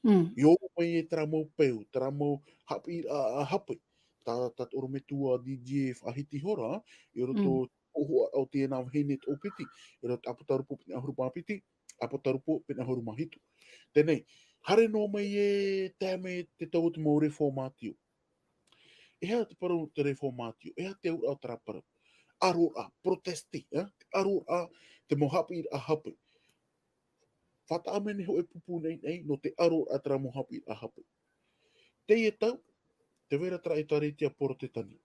I ʻō mai e terā mau peu, terā mau haʻapiʻiraʻa hape. Tā, tā te ʻorometua Didier e faʻahiti ihora, i roto i te hōhoʻa o teie nā vahine toʻopiti, i roto i te ʻApotarupo pene ʻahuru mā piti, ʻApotarupo pene ʻahuru mā hitu. Teie nei, haere noa mai e tae mai te tau o te mau reformatio. E aha te parau o te reformatio, e aha te auraʻa o terā parau. ʻaroraʻa, proteste, ā, te ʻaroraʻa, te mau haʻapiʻiraʻa hape. Faʻataʻa mai nei hōʻē pupu nei, nei, nō te ʻaroraʻa terā mau haʻapiʻiraʻa hape. Teie tau, tē vai ra terā ʻĒtārētia Porotetani.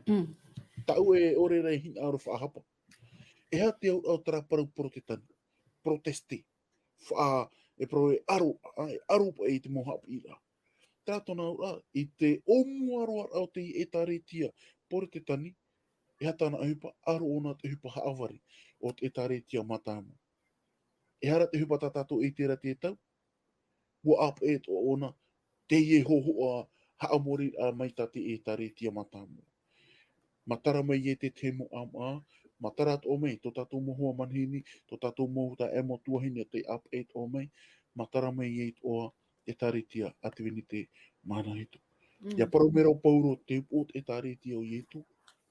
Mm. Taʻu e ʻore ra e hinaʻaro faʻahapa. E aha te auraʻa o terā parau Porotetani? Proteste. Faʻa, e parau e ʻaro, ā, e ʻaro paʻi i te mau haʻapiʻiraʻa. Terā tōna auraʻa, i te ʻōmua roa raʻa o te ʻĒtārētia Porotetani, e aha tāna ʻohipa? ʻAro ʻōna te ʻohipa haʻavare o te ʻĒtārētia mātāmua. E aha te ʻohipa tā tātou e ʻite ra teie tau? ʻUa ʻāpeʻe atoʻa ʻōna teie hōhoʻa haʻamoriraʻa mai tā te ʻĒtārētia mātāmua. Matara mai e te tahi mau ʻāmaʻa, matara atoʻa mai tō tātou mau hoa manihini, tō tātou mau taeaʻe mau tuahine tei ʻāpeʻe atoʻa mai, matara mai e atoʻa ʻĒtārētia Advenite Mahana Hitu. Mm. ʻIa parau mai ra ʻo Pauro, te upoʻo o te ʻĒtārētia o Ietu,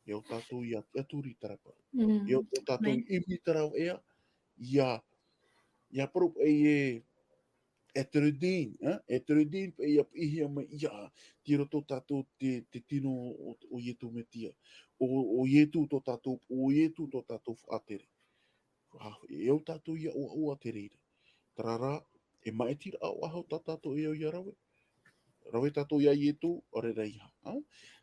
ʻia ʻo tātou ʻia tiʻaturi terā parau. Mm. ʻIa ʻo tātou Amen. ʻImi terā ʻēʻa, ʻia, ʻia parau paʻi e, e te redin, ā? E te redin paʻi ʻia piʻihia mai, ʻia, tei roto tātou te, te tino o, o Ietu Metia. ʻO, ʻo Ietu tō tātou, ʻo Ietu tō tātou faʻatere. Ā, e au tātou ʻia ʻoaʻoa te reira. Terā rā, e maʻitiraʻa ʻoaʻoa tā tātou e au ʻia rave. Rave tātou iā Ietu, ʻaore rā ʻeiaha, ā?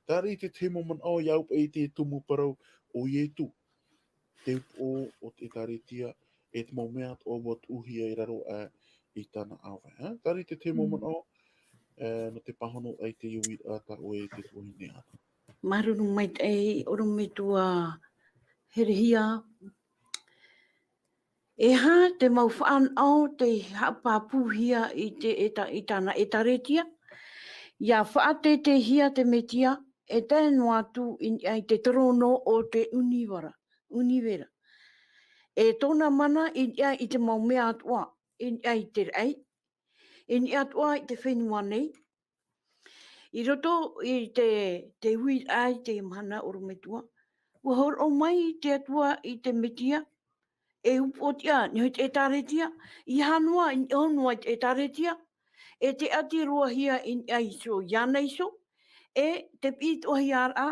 Terā i te tahi mau manaʻo ʻia au paʻi i te tumu parau o Ietu. Te upoʻo o te ʻĒtārētia, e te mau mea atoʻa ʻua tuʻuhia i raro aʻe i tāna ʻāvae, ā? Terā i te tahi mau Mm. manaʻo, e, nō te pāhono ai te uiraʻa tā ʻoe e te tuahine Ana. Māuruuru maitaʻi, ʻorometua Herehia. E aha te mau fānaʻo tei haʻapāpūhia i te, e tā-, i tāna ʻĒtārētia? ʻIa faʻateiteihia te Metia, e tae noa atu i niʻa i te terōno o te univera, univera. E tōna mana i niʻa i te mau mea atoʻa, i niʻa i te raʻi, i niʻa atoʻa i te fenua nei. I roto i te, te uiraʻa i te mahana ʻorometua, ʻua hōroʻa mai te Atua i te Metia, e upoʻotiʻa, nō te ʻĒtārētia, ʻeiaha noa, i niʻa noa i te ʻĒtārētia, e te ʻati roahia i niʻa iho iāna iho, e te piʻi atoʻahia ra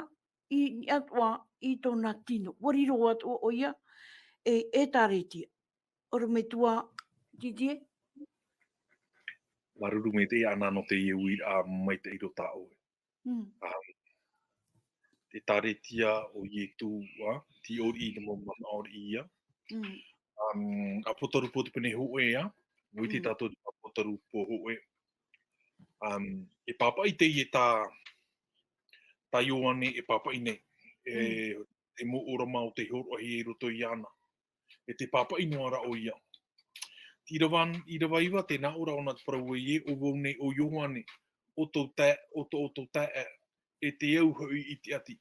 i niʻa atoʻa i tōna tino. ʻUa riro atoʻa ʻoia, e, ʻĒtārētia. ʻOrometua Didier. Māuruuru maitaʻi Ana nō teie uiraʻa maitaʻi roa tā ʻoe. Mm. Um, te ʻĒtārētia o Ietu, ā, te ʻōriʻi i te mau manaʻo ʻōriʻi ia. Mm. Um, ʻApotarupo te pene hōʻē, ā, ʻua ʻite Mm. tātou te ʻApotarupo hōʻē. Um, e pāpaʻi teie tā, tā Ioane e pāpaʻi nei, e, Mm. te mau ʻōrama o tei hōroʻahia i roto iāna. E te pāpaʻi noa ra ʻoia. ʻĪrava, ʻīrava iva, tē nā ʻō ra ʻōna te parau ē, ʻo vau nei ʻo Ioane, ʻo tō tae-, ʻo tō, ʻo tō taeaʻe, e te au hoʻi i te ʻati.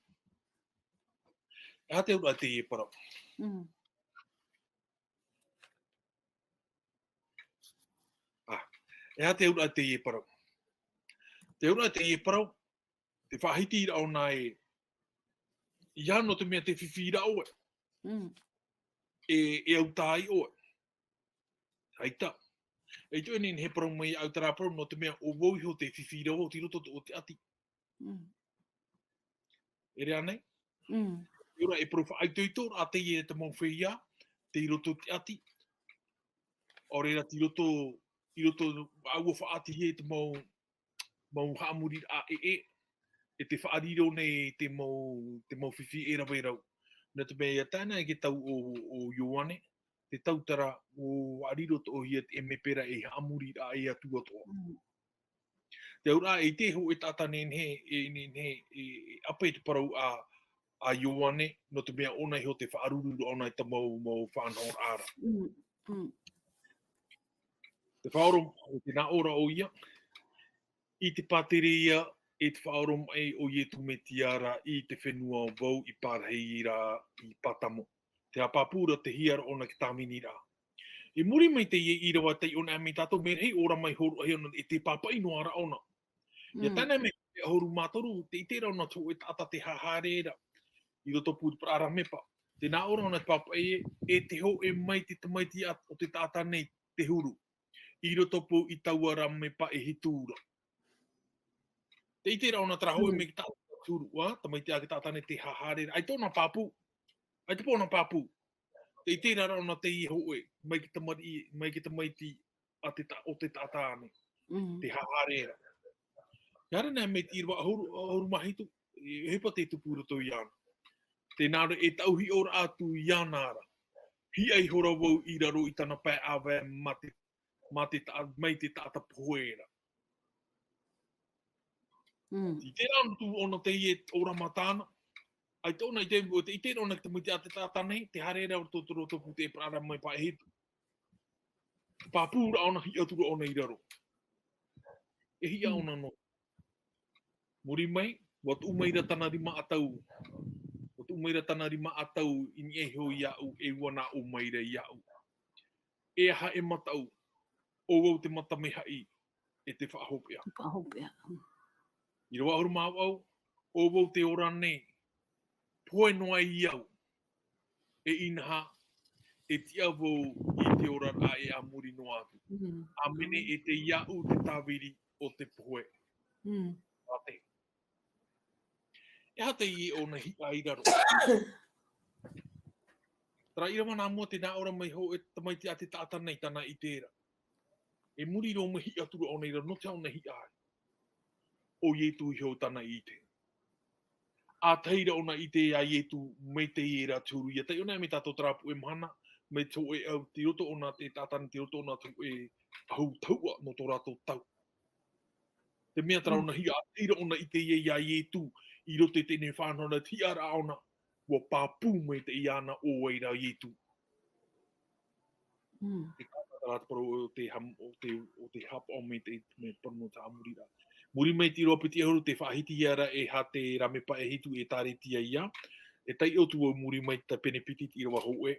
E aha te auraʻa teie parau? Mm. Ah, e aha te auraʻa teie parau? Te auraʻa teie parau, te faʻahiti ra ʻōna e, ʻeiaha nō te mea tē fifi ra ʻoe. Mm. E, e au tā ʻoe. ʻAita. E ʻaita e nehenehe e parau mai ʻau terā parau, nō te mea ʻo vau iho tē fifi ra vau, tei roto o te ʻati. Mm. E rā nei? Mm. Ora e parau faʻaitoito ra teie te mau feiā, tei roto te ʻati. ʻAore rā tei roto, tei roto, ʻua faʻaʻitehia te mau, mau haʻamoriraʻa ʻē, e te faʻariro nei te mau, te mau fifi e rave rau. Nō te mea ʻia tae noa i te tau o, o Ioane, te tautara ʻua faʻariro atoʻahia te ʻēmepera ei haʻamoriraʻa ʻē atu atoʻa. Mm. Te auraʻa e ʻite hōʻē taʻata nehenehe, e nehenehe, e, e ʻape i te parau a, a Ioane, nō te mea ʻōna iho tē faʻaruru ra ʻōna i te mau, mau faʻanahoraʻa ra. Mm, mm. Te faʻaʻoro, tē nā ʻō ra ʻoia, i te pātireia, e te faʻaʻoromaʻi o Ietu Metia ra i te fenua vau i parahi ra i Patamo. Te haʻapāpū ra, te hiʻo ra ʻōna i te tāviniraʻa. I muri mai teie ʻīrava tei ʻōna mai tātou, mea rahi ʻōrama i hōroʻahia ʻōna, e te pāpaʻi noa ra ʻōna. ʻIa Mm. tae noa mai te ʻahuru mā toru, tē ʻite ra ʻōna te hōʻē taʻata tē haere ra i roto pū i te parau Aramepa. Tē nā ʻō ra ʻōna te pāpaʻi ē, e te hōʻē mai te tamaiti a-, o te taʻata nei te huru. I roto pū i taua Aramepa e hitu ra. Tē ʻite ra ʻōna terā hōʻē Mm. mai te taʻata te huru, ā, tamaiti a te taʻata nei tē haere ra. ʻAita ʻōna pāpū. ʻAita paʻi ʻōna pāpū. Tē ʻite ra ʻōna teie hōʻē, mai te tamariʻi, mai te tamaiti a te ta-, o te taʻata ānei. Mm. Te haere ra. Te haere nei mai te ʻīrava ʻahuru, ʻahuru mā hitu, e, ʻohipa te tupu i roto iāna. Tē nā reira e tauhiʻoraʻa atu iāna ra. Hiʻa ihora vau i raro i tāna pae ʻāvae mā te, mā te ta-, mai te taʻata pohe ra. Mm. ʻIte ra ʻōna atu ʻōna teie ʻōrama tāna. ʻAita ʻōna i te, ʻo te ʻite ra ʻōna i te tamaiti a te taʻata nei, tē haere ra i roto, roto pū te ʻēparaʻa rave mai paʻi e hitu. Pāpū ra ʻōna, hiʻa atu ra ʻōna i raro. E hiʻa Mm. ʻōna nō. Muri mai, ʻua tuʻu mai ra tāna rima ʻatau. ʻUa tuʻu mai ra tāna rima ʻatau i niʻa iho iāʻu, e ʻua nā ʻō mai ra iāʻu. E aha e mataʻu, ʻo vau te mata mea haʻi, e te faʻahopeʻa. Te faʻahopeʻa. ʻĪrava ʻahuru mā vaʻu, ʻo vau te ora nei, pohe noa ai au, e inaha, e tiʻa vau i te oraraʻa e a muri noa atu. Mm. ʻĀmene, e tei iāʻu te tāviri o te pohe. Mm. Mā te E aha teie ʻōna hiʻa i raro? Terā ʻīrava nā mua tē nā ʻō ra mai hōʻē tamaiti a te taʻata nei, tāna i ʻite ra. E muri roa mai hiʻa atu ra ʻōna i raro, nō te aha ʻōna hiʻa ai? ʻO Ietu iho tāna i ʻite. ʻA tahi ra ʻōna i ʻite ia Ietu, mai teie ra te huru ia. Taiʻo nei mai tātou terā puʻe mahana, mai te hōʻē ʻahu, tei roto ʻōna te taʻata nei, tei roto ʻōna te hōʻē ʻahu tahuʻa nō tō rātou tau. Te mea terā Mm. ʻōna hiʻa, ʻa tahi ra ʻōna i ʻite ia, ia Ietu, i roto i teie faʻanahoraʻa, te hiʻaraʻa ʻōna, ʻua pāpū mai te iāna ʻo vai ra Ietu. Mm. Te kātata rā te parau o te ham-, o te, o te haʻapaʻo mai te, mai te parau nō te haʻamoriraʻa. Muri mai te ʻīrava piti ʻahuru, tē faʻahitihia ra e Hāte Ramepa e hitu ʻētāretia ia. E taiʻo atu vau muri mai te pene piti te ʻīrava hōʻē.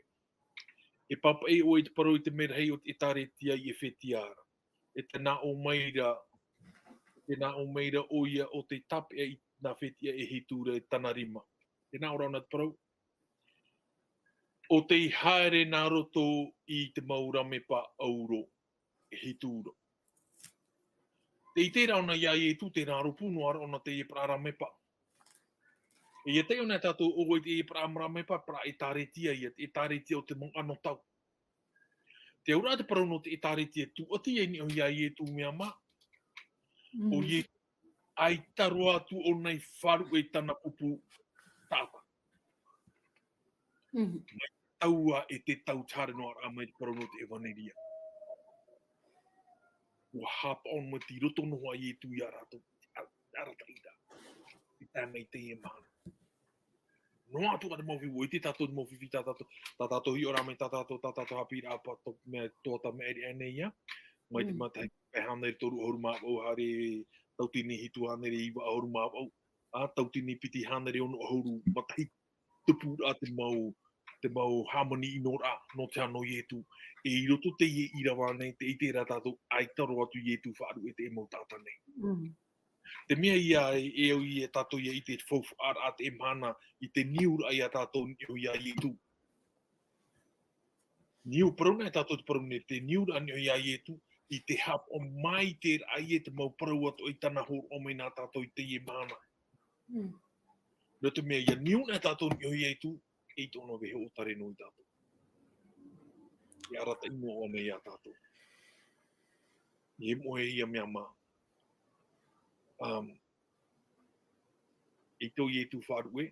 E pāpaʻi ʻoe i te parau i te merahi o te ʻētāretia i ʻEfetia ra. E tē nā ʻō mai ra, tē nā ʻō mai ra ʻoia ʻo tē tāpeʻa i nā fetiʻa e hitu ra i tāna rima. Tē nā ʻō ra ʻōna te parau. ʻO tei haere nā roto i te mau ramepa ʻauro e hitu ra. Tē ʻite ra ʻōna ia Ietu, tē nā rōpū noa ra ʻōna teie parau ramepa. E ia taiʻo nei tātou ʻo vai teie parau ramepa, parau ʻētāretia ia, te ʻētāretia o te mau anotau. Te auraʻa te parau nō te ʻētāretia, tūʻati ai niʻa ia Ietu mea mā. Mm. ʻO Ietu, ʻaita roa atu ʻōna i faʻaruʻe i tāna pupu taʻata. Mm. Mai te tau ā e te tau, te haere noa ra mai te parau nō te ʻevaneria. ʻUa haʻapaʻo mai tei roto noa Ietu ia rātou, a-, arataʻi ra. I tae mai teie mahana. Noa atu ra te mau fifi, ʻua ʻite tātou te mau fifi, tā tātou, tā tātou hiʻoraʻa mai, tā tātou, tā tātou haʻapiʻiraʻa pa-, to-, mea toa tā mea ʻere aʻe nei ia. Mai te Mm. matahiti pae hānere toru ʻahuru mā vaʻu, haere tauatini hitu hānere iva ʻahuru mā vaʻu. ʻA tauatini piti hānere ono ʻahuru matahiti tupu ra te mau, te mau hāmani ʻino ra nō te aha nō Ietu. E i roto teie ʻīrava nei, tē ʻite ra tātou, ʻaita roa atu Ietu faʻaruʻe i te mau taʻata nei. Mm. Te mea ia e, e au ia tātou ia ʻite te faufaʻaraʻa teie mahana i te niuraʻa ia tātou niʻa ia Ietu. Niu, parau nei tātou te parau nei, te niuraʻa niʻa ia Ietu, i te haʻapaʻo mai te raʻa ia te mau parau atoʻa i tāna hōroʻa mai nā tātou i teie mahana. Mm. Nō te mea ia niu nei tātou niʻa ia Ietu, e i tōna vaiiho ʻo tare noa ia tātou. E arataʻi noa ʻōna ia tātou. E moʻe ia mea mā. Um, i tō Ietu faʻaruʻe,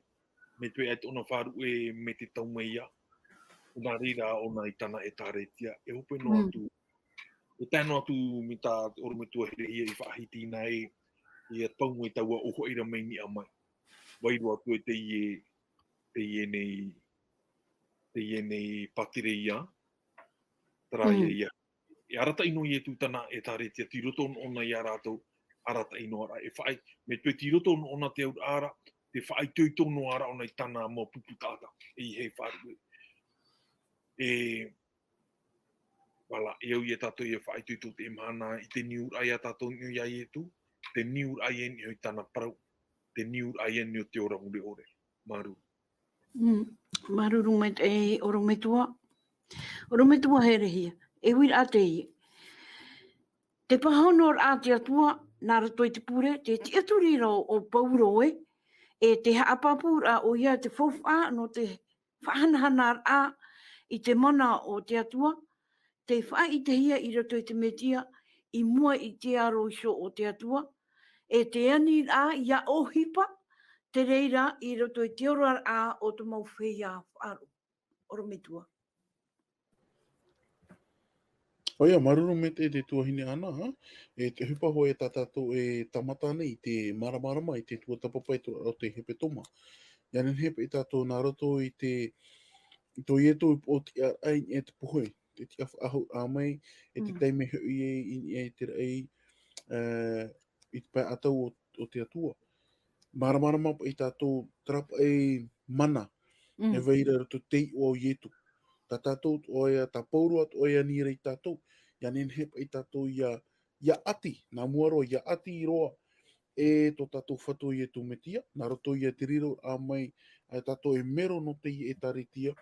mai te peu ʻaita ʻōna faʻaruʻe mai te tau mai ia, ʻo nā reira ʻōna i tāna ʻētāretia, e hope noa Mm. atu, e tae noa atu mai tā te ʻorometua Herehia i faʻahiti nei, ia pau mai taua ʻōfaʻi ra mai niʻa mai. Vai roa atu e teie, teie nei, teie nei pātireia, terā ia Mm. ia. E arataʻi noa Ietu tāna ʻētāretia, tei roto noa ʻōna ia rātou, arataʻi noa ra, e faʻai, mai te peu tei roto noa ʻōna te auraʻa ra, te faʻaitoito noa ra ʻōna i tāna mau pupu taʻata, e ʻeiaha e faʻaruʻe. E, voilà, e au ia tātou ia faʻaitoito teie mahana i te niuraʻa ia tātou niʻa ia Ietu, te niuraʻa ia niʻa i tāna parau, te niuraʻa ia niʻa i te ora mure ʻore. Māuruuru. Mm, māuruuru maitaʻi, e ʻorometua. ʻOrometua Herehia. E uiraʻa teie. Te pāhonoraʻa a te Atua, nā roto i te pure, te tiʻaturi ra ʻo Paulo ē, e te haʻapāpūraʻa ʻoia te faufaʻa nō te faʻahanahana raʻa i te mana o te Atua, tei faʻaʻitehia i roto i te Metia, i mua i te aro iho o te Atua, e te ani raʻa ia ʻohipa te reira i roto i te ora raʻa o te mau feiā faʻaroʻo. ʻOrometua. ʻOia, māuruuru maitaʻi te tuahine Ana, ha? E te ʻohipa hoʻi tā tātou e tāmata nei i te māramarama i te tuatāpapa i te oraraʻa o te hepetoma. ʻIa nehenehe paʻi tātou nā roto i te, i tō Ietu i poʻotiʻa ai i te pohe, te tiʻa faʻahou ā mai, e te Mm. taime hoʻi e i, i te raʻi, e, i te pae ʻatau o, o te Atua. Māramarama paʻi tātou, terā paʻi mana, Mm. e vai ra roto i te iʻoa o Ietu. Tā tātou atoʻa ia, tā Pauro atoʻa ia ani ra ia tātou, ʻia nehenehe paʻi tātou ia, ia ʻati, nā mua roa, ia ʻati roa, e tō tātou Fatu Ietu Metia, nā roto ia te riro ā mai, a tātou e mero nō teie ʻētārētia,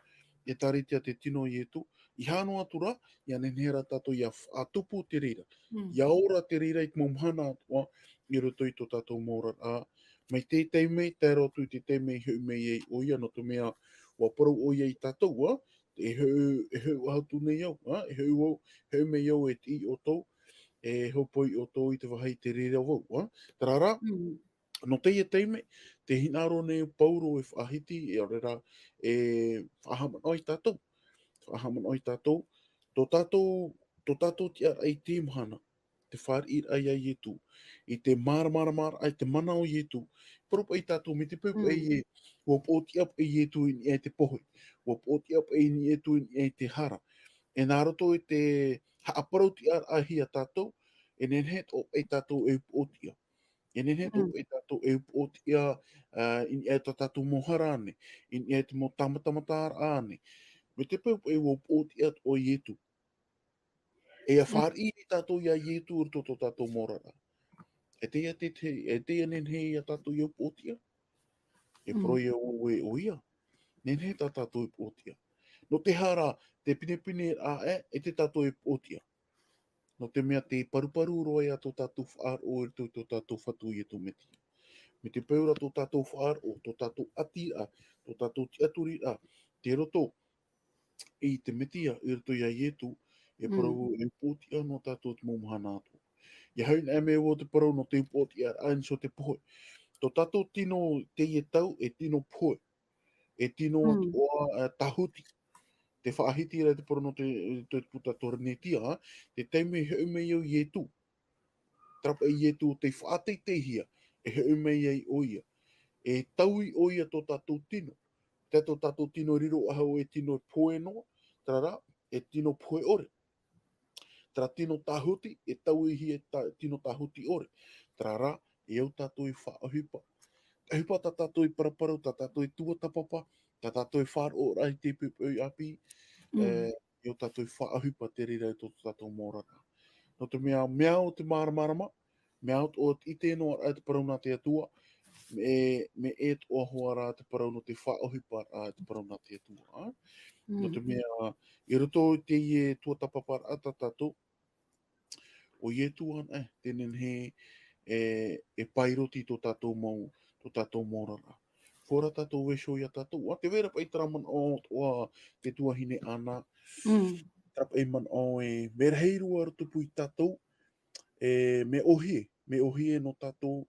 ʻētārētia te tino o Ietu, ʻeiaha noa atu ra, ʻia nehenehe ra tātou ia faʻatupu te reira. Mm. Ia ora te reira i te mau mahana atoʻa, i roto i tō tātou mau oraraʻa. Mai te taime, tae roa atu i te taime i hoʻi mai ai ʻoia, nō te mea, ʻua parau ʻoia ia tātou, ā, e hoʻi, e hoʻi atu nei au, ā, e hoʻi au, hoʻi mai au e tiʻi ʻoutou, e hōpoi ʻoutou i te vāhi i te reira vau, ā. Terā rā, Mm. nō teie taime, tē hinaʻaro nei Pauro e faʻahiti, e ʻaore rā, e faʻahaʻamanaʻo ia tātou. Faʻahaʻamanaʻo ia tātou, tō tātou, tō tātou tiʻaraʻa i te mahana, te fāriʻiraʻa ia Ietu, i te māramarama i te mana o Ietu, parau paʻi ia tātou, mai te peu paʻi Mm. e, ʻua poʻotiʻa paʻi Ietu i niʻa i te pohe, ʻua poʻotiʻa paʻi Ietu i niʻa i te hara. E nā roto i te haʻaparau tiʻaraʻa ia tātou, e nehenehe atoʻa paʻi tātou e poʻotiʻa. E nehenehe atoʻa Mm. paʻi tātou e poʻotiʻa, ā, i niʻa i tā tātou mau hara ānei, i niʻa i te mau tāmatamataraʻa ānei. Mai te peu paʻi ʻua poʻotiʻa atoʻa Ietu. E ʻia Mm. fāriʻi nei tātou ia Ietu i roto i tō tātou mau oraraʻa. E teie te, te, e teie nehenehe ia tātou ia poʻotiʻa. E Mm. parau ia vau ē ʻoia. Nehenehe tā tātou e poʻotiʻa. Nō te aha rā, te pinepine rā ē, e te tātou e poʻotiʻa. Nō te mea tē paruparu roa ia tō tātou faʻaroʻo i roto i tō tātou Fatu Ietu Metia. Mai te peu ra tō tātou faʻaroʻo, tō tātou ʻatiraʻa, tō tātou tiʻaturiraʻa, tei roto i te Metia, i roto ia Ietu, e Mm. parau e poʻotiʻa noa tātou te mau mahana atoʻa. ʻIa hoʻi anaʻe mai vau te parau nō te poʻotiʻaraʻa i niʻa i te pohe. Tō tātou tino teie tau, e tino pohe. E tino Mm. atoʻa, ā, tāhuti. Tē faʻahiti ra te parau nō te, te puta Torinetia, ā, te taime i hoʻi mai ai Ietu. Terā paʻi Ietu tei faʻateiteihia, e hoʻi mai ai ʻoia. E taui ʻoia tō tātou tino. Tē tō tātou tino riro aʻe e tino pohe noa, terā rā, e tino pohe ʻore. Terā tino tāhuti, e tauihia e tā-, tino tāhuti ʻore. Terā rā, e au tātou e faʻaʻohipa. ʻOhipa tā tātou e paraparau, tā tātou e tuatāpapa, tā tātou e faʻaroʻoraʻa i te poʻipoʻi ʻāpī, Mm. e, e au tātou e faʻaʻohipa te reira i tō tātou mau oraraʻa. Nō te mea, mea au te māramarama, mea au atoʻa te ʻite noa raʻa te parau nā te Atua, me, me ʻē atoʻa hoʻi rā te parau nō te faʻaʻohiparaʻa te parau nā te Atua, ā? Nō te Mm. mea, i roto i teie tuatāpaparaʻa tā tātou, ʻo Ietu anaʻe, tē nehenehe e, e pairoti tō tātou mau, tō tātou mau oraraʻa. Hora tātou e vaiiho ia tātou, ā, tē vai ra paʻi terā manaʻo atoʻa te tuahine Ana, Mm. terā paʻi manaʻo e, mea rahi roa roto pū ia tātou, e, mea ʻōhie, mea ʻōhie nō tātou,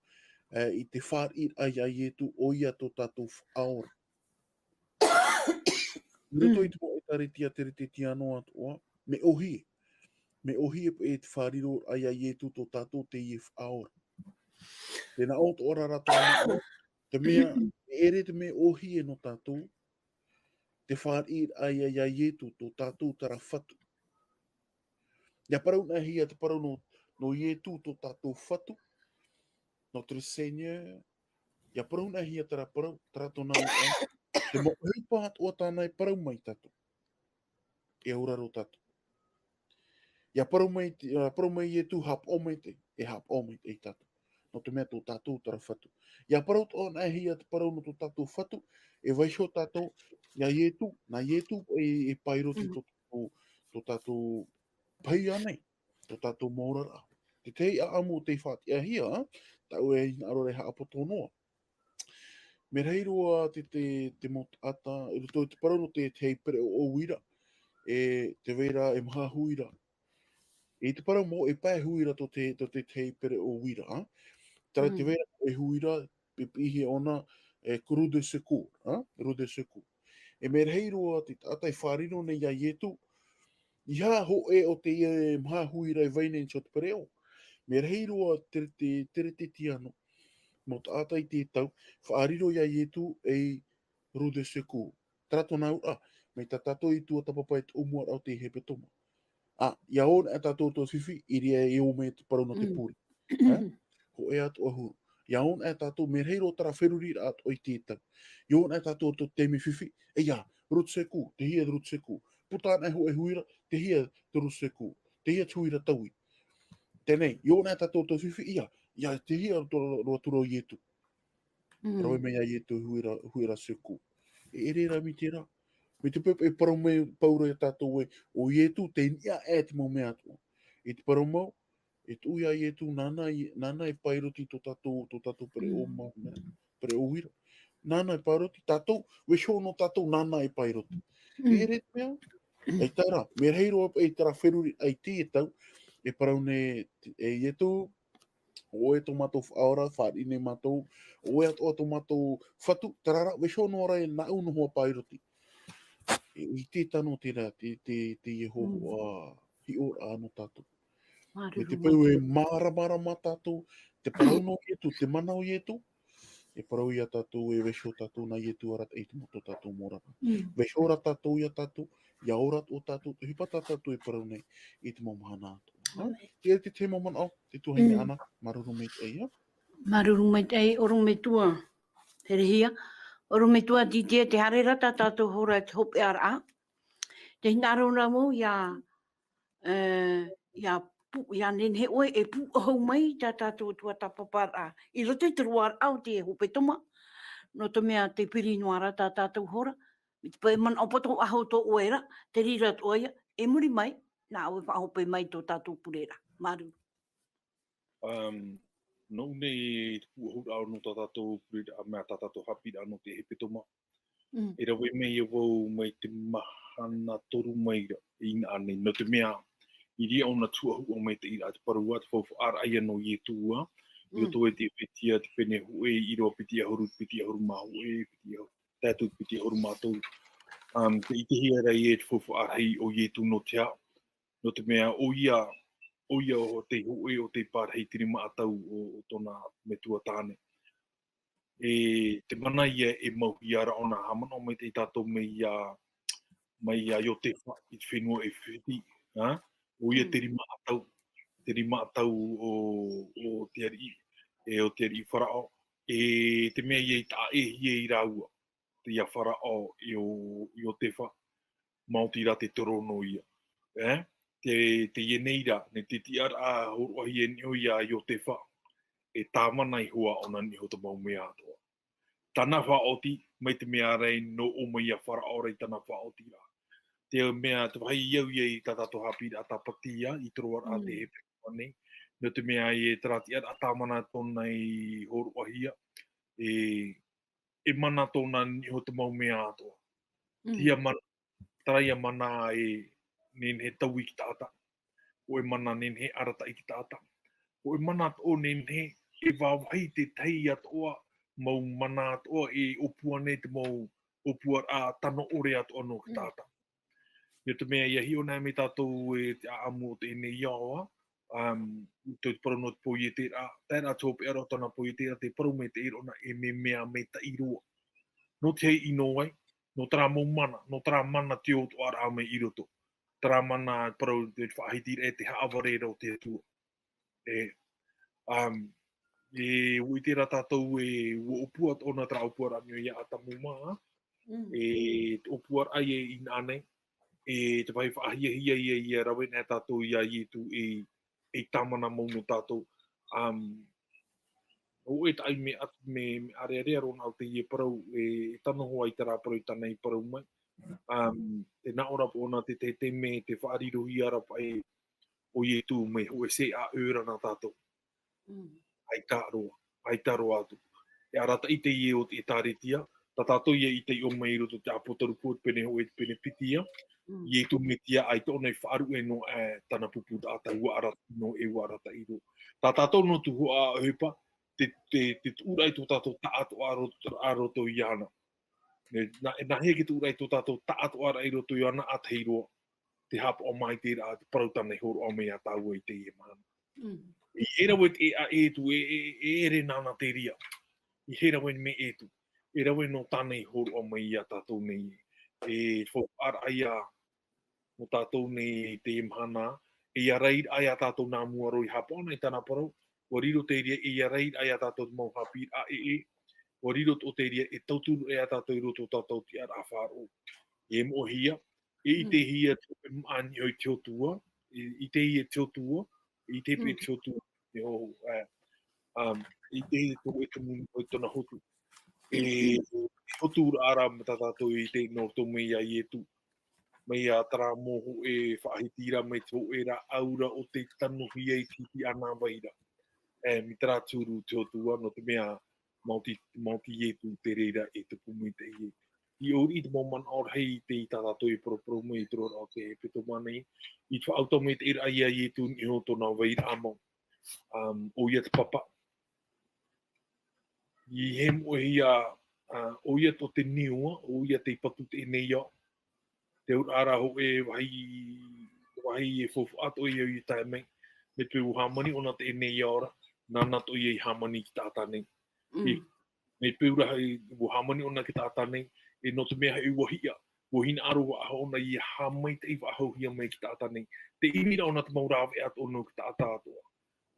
e, i te fāriʻiraʻa ia Ietu, ʻoia tō tātou faʻaora. I roto Mm. i te mau ʻētārētia teretetiano atoʻa, mea ʻōhie. Mea ʻōhie paʻi te fāriroraʻa ia Ietu tō tātou teie faʻaora. Tē nā ʻō atoʻa ra rā tāna, te mea, e ʻere te mea ʻōhie nō tātou, te fāriʻiraʻa ia, ia Ietu tō tātou terā Fatu. ʻIa parau anaʻe hia te parau nō, nō Ietu tō tātou Fatu, notre Seigneur, ʻia parau anaʻe hia terā parau, terā tōna iʻoa, te mau ʻohipa atoʻa tāna e parau mai ia tātou. E auraro tātou. ʻIa parau mai te, ʻia parau mai Ietu, haʻapaʻo maitaʻi, e haʻapaʻo maitaʻi ia tātou. Nō te mea tō tātou terā Fatu. ʻIa parau atoʻa anaʻe hia te parau nō tō tātou Fatu, e vaiiho tātou, ia Ietu, nā Ietu e, e pairoti Mm. tō, tō, tō tātou pahi ānei, tō tātou mau oraraʻa. Te tahi ʻāʻamu tei faʻatiʻahia, tāʻu e hinaʻaro ra e haʻapoto noa. Mea rahi roa te, te, te mau taʻata, i roto i te parau nō te, te hei pereʻoʻo uira, e te vai ra e maha huira. I te parau mau, e pae huira tō te, tō te, te hei pereʻoʻo uira, a? Terā te Mm. vai ra e huira, piʻihia ʻōna, e roue de secours, a? Roue de secours. E mea rahi roa te taʻata e faʻariro nei iā Ietu, ʻeiaha hōʻē o teie maha huira e vai nei i te pereʻoʻo. Mea rahi roa tere te, tere te tiano. Mau taʻata i te tau, faʻariro iā Ietu ei roue de secours. Terā tōna auraʻa, mai tā tātou i tuatāpapa i te ʻōmuaraʻa o te hepetoma. A, ʻia ō na tātou tō fifi, i reira e ō mai te parau nō te Mm. puri. E? Hōʻē atoʻa huru. ʻIa ō na tātou, mea rahi roa terā feruriraʻa atoʻa i te tau. ʻIa ō na tātou tō taime fifi, ʻeiaha, roue de secours, tei hea roue de secours. Puta ana e hōʻē huira, tei hea te roue de secours. Tei hea te huira taui. Teie nei, ʻia ō na tātou tō fifi, ʻeiaha, ʻeiaha, tei hea tō roa atu ra o Ietu. Mm. Rave mai iā Ietu huira, huira secours. E ʻere rā mai terā. Mai te peu e parau mai Pauro iā tātou ē, ʻo Ietu tei niʻa aʻe te mau mea atoʻa. I te parau mau, e tuʻu iā Ietu, nāna i, nāna e pairoti tō tātou, tō tātou pereʻoʻo Mm. mau mea, pereʻoʻo uira. Nāna e pairoti, tātou, vaiiho nō tātou, nāna e pairoti. E Mm. ʻere te mea, ʻaita rā, mea rahi roa, e terā feruri, ʻaita e tau, e parau nei, e Ietu, ʻoe tō mātou faʻaora, fāriʻi nei mātou, ʻoe atoʻa tō mātou fatu, terā rā, vaiiho noa ra e nāʻu noa pairoti. E, i te tano terā, te, te, te Iehova, Mm. hiʻoraʻa nō tātou. Māuruuru Mai te peu e maitaʻi. Māramarama tātou, te parau nō Ietu, te mana o Ietu, e parau iā tātou, e vaiiho tātou nā Ietu arataʻi te mau tō tātou mau oraraʻa. Mm. Vaiiho ra tātou iā tātou, ʻia ora atoʻa tātou, te ʻohipa tā tātou e parau nei, i te mau mahana atoʻa. Amen. Te, te, te mau manaʻo, te tuahine Mm. Ana, māuruuru maitaʻi, ā? Māuruuru maitaʻi, ʻorometua. Terehia, ʻorometua Didier, tē haere ra tā tātou hora i te hopeʻaraʻa. Tē hinaʻaro ra vau ʻia, e, ʻia pu-, ʻia nehenehe ʻoe e pūʻohu mai tā tātou tuatāpaparaʻa. I roto i te roaraʻa o te hepetoma, nō te mea tē piri noa ra tā tātou hora, mai te peu e manaʻo poto faʻahou atoʻa ʻoe ra, te reira atoʻa ia, i muri mai, nā ʻoe e faʻahope mai i tō tātou pureraʻa. Māuruuru. Um, nō ʻō nei te pūʻohuraʻa nō tā tātou pureraʻa, mea tā tātou haʻapiʻiraʻa nō te hepetoma. Mm. E rave mai ia vau mai te mahana toru mai ra, i nā ʻō nei, nō te mea, i reira ʻōna tuhaʻa maitaʻi ra te parau, te faufaʻaraʻa ia nō Ietu, i Mm. roto i te Eperetia, te pene hōʻē, ʻīrava piti ʻahuru, piti ʻahuru mā hōʻē, piti ʻahuru, taeʻa atu piti ʻahuru mā toru. Um, tē ʻitehia ra ia te faufaʻa rahi o Ietu nō te aha, nō te mea ʻoia, ʻoia ʻo tei hōʻē, ʻo tei parahi i te rima ʻatau o, o tōna metua tāne. E te mana ia e mauhia ra ʻōna, haʻamanaʻo maitaʻi tātou mai iā, mai iā Iotefa i te fenua ʻEfiti, ā? ʻOia Mm. te rima ʻatau, te rima ʻatau o, o te ariʻi, e o te ariʻi Faraʻo, e te mea ia i taʻa ʻē hia i rāua, te ia Faraʻo e ʻo, Iotefa, maoti rā te torono ia. E? Te, teie nei rā, nō te tiʻaraʻa hōroʻahia e niʻa iho iā Iotefa, e tāmana iho ā ʻōna i niʻa iho i te mau mea atoʻa. Tāna faʻaoti, mai te mea ra e nō ʻō mai iā Faraʻo ra i tāna faʻaotiraʻa. Te mea, te vāhi i au ia i tā tātou haʻapiʻiraʻa tāpati ā, i te roaraʻa te Mm. hepetoma nei, nō te mea e terā tiʻaraʻa tāmana tōna i hōroʻahia, e, e mana tōna i niʻa iho i te mau mea atoʻa. Mm. Teie mana, terā ia mana e nehenehe e taui i te taʻata. Hōʻē mana nehenehe e arataʻi i te taʻata. Hōʻē mana atoʻa nehenehe e vāvāhi i te tahi atoʻa mau mana atoʻa e ʻōpua nei te mau ʻōpuaraʻa tano ʻore atoʻa nō te Mm. taʻata. Nō te mea, ʻia hiʻo anaʻe mai tātou e te ʻāʻamu o teie nei ao, ā, um, i te parau nō te pōieteraʻa, tae ra te hopeʻa ra o tāna pōieteraʻa, tē parau maitaʻi ra ʻōna e mea, mea maitaʻi roa. Nō te aha e ʻino ai, nō terā mau mana, nō terā mana te ʻotoʻaraʻa mai i roto. Terā mana, parau te faʻahitiraʻa e te haʻavare ra o te Atua. E, um, e, ʻua ʻite ra tātou e, ʻua ʻōpua atoʻa na terā ʻōpuaraʻa i niʻa iā Atamu mā, Mm. e, te ʻōpuaraʻa ia i nā ʻō nei, e, te vāhi faʻahiahia ia, ʻia rave anaʻe tātou iā Ietu e, e tāmana mau nō tātou. Um, ʻo e taʻi mea at-, mea, mea ʻārearea roa nā ʻō teie parau, e, e tano hoʻi terā parau i tāna i parau mai. Um, tē nā ʻō ra paʻi ʻōna te, te, te mea, tē faʻarirohia ra paʻi ʻo Ietu mai hōʻē sēʻa ʻē ra nā tātou. Mm. ʻAita roa, ʻaita roa atu. E arataʻi teie o te ʻĒtārētia, tā tātou ia i taiʻo mai i roto i te ʻApotarupo, te pene hōʻē, te pene piti ia, Mm. Iesu Mesia, ʻaita ʻōna i faʻaruʻe noa aʻe tāna pupu taʻata, ʻua arataʻi noa, e ʻua arataʻi roa. Tā tātou noa atu hoʻi ʻohipa, te, te, te tuʻuraʻa i tō tātou taʻatoʻa ro-, ā roto iāna. Nē, nā, nāhea e tuʻuraʻa i tō tātou taʻatoʻaraʻa i roto iāna, ʻa tahi roa, te haʻapaʻo maitaʻi ra, te parau tāna i hōroʻa mai iā tāua i teie mahana. Mm. E, e rave te, ʻa, e tū, e, e, e ʻere nāna te reira. E rave mea ʻē atu. E rave noa tāna i hōroʻa mai iā tātou nei. E faufaʻaraʻa ia nō tātou nei i teie mahana. E ʻia rairaʻa iā tātou nā mua roa i haʻapaʻo na i tāna parau. ʻUa riro te reira e ʻia rairaʻa iā tātou te mau haʻapiʻiraʻa ʻē. ʻUa riro tō te reira e tauturu iā tātou i roto i tō tātou tiʻaraʻa faʻaroʻo. E moʻehia, e ʻitehia te hōʻē māʻa niʻa i te Atua, e ʻitehia te Atua, e ʻite paʻi Mm. te Atua, e ho, e, um, e ʻitehia te hōʻē tumu i tōna hotu. E, e hoturaʻa ra mā tā tātou i te nō roto mai iā Iesu. Mai iā terā mau hōʻē faʻahitiraʻa, mai te hōʻē rāʻau ra o tei tanuhia i te hiti ʻānāvai ra. E, mai terā turu te Atua, nō te mea, maoti, maoti Iesu te reira e tupu maitaʻi. I ʻō i te mau manaʻo rahi i te, i tā tātou e paraparau mai i te roaraʻa o te hepetoma nei, i te faʻaʻau maitaʻi ra iā Iesu i niʻa i tōna vairaʻa mau. Um, ʻoia te papa. I hē moʻehia, uh, ʻoia tō te niua, ʻoia tei patu teie nei ao. Te auraʻa ra hōʻē vāhi, vāhi e faufaʻa atoʻa ia i tae mai. Mai te peu ʻua hāmani ʻōna teie nei ao ra, nāna atoʻa ia i hāmani i te taʻata nei. Mm. E, mai te peu ra hoʻi ʻua hāmani ʻōna i te taʻata nei, e nō te mea hoʻi ʻua hiʻa, ʻua hinaʻaro faʻahou ʻōna ʻia haʻamaitaʻi faʻahouhia mai i te taʻata nei. Tē ʻimi ra ʻōna te mau rāveʻa atoʻa nō te taʻata atoʻa.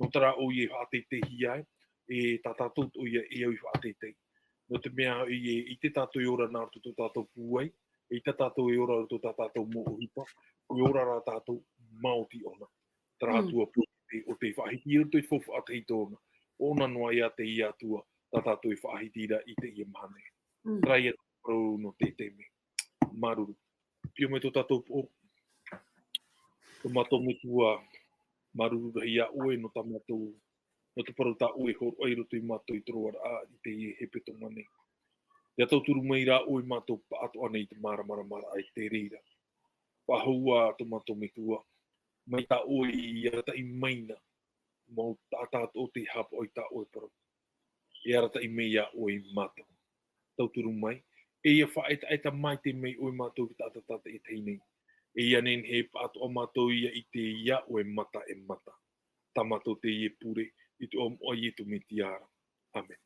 Nō terā ʻoia i faʻateiteihia ai, e tā tātou atoʻa ia e au i faʻateitei. Nō te mea hoʻi e, ʻite tātou e ora nā roto i tō tātou pūai, e ʻite tātou e ora nā roto i tā tātou mau ʻohipa, e ora rā tātou maoti ʻōna. Terā Mm. Atua pūai, o tei faʻahiti i roto i te faufaʻa tahito ʻōna. ʻŌna noa ia teie Atua, tā tātou e faʻahiti ra i teie mahana. Mm. Terā ia te parau nō teie taime. Māuruuru. Pio mai tō tātou poʻo. Tō mātou Metua, māuruuru rahi iā ʻoe nō tā mātou, nō te parau tā ʻoe i hōroʻa i roto ia mātou i te roaraʻa i teie hepetoma nei. ʻIa tauturu mai rā ʻoe ia mātou pāʻatoʻa nei i te māramaramaraʻa i te reira. Faʻahou ā tō mātou Metua, mai tā ʻoe i arataʻi mai na, mau taʻata atoʻa tei haʻapaʻo i tā ʻoe parau. E arataʻi mai iā ʻoe ia mātou. Tauturu mai, e ʻia faʻaetaeta maitaʻi mai ʻoe ia mātou i te taʻata tātaʻitahi nei. E ʻia nehenehe pāʻatoʻa mātou ʻia ʻite iā ʻoe mata e mata. Tā mātou teie pure, i te iʻoa o Iesu Mesia ra. ʻĀmene.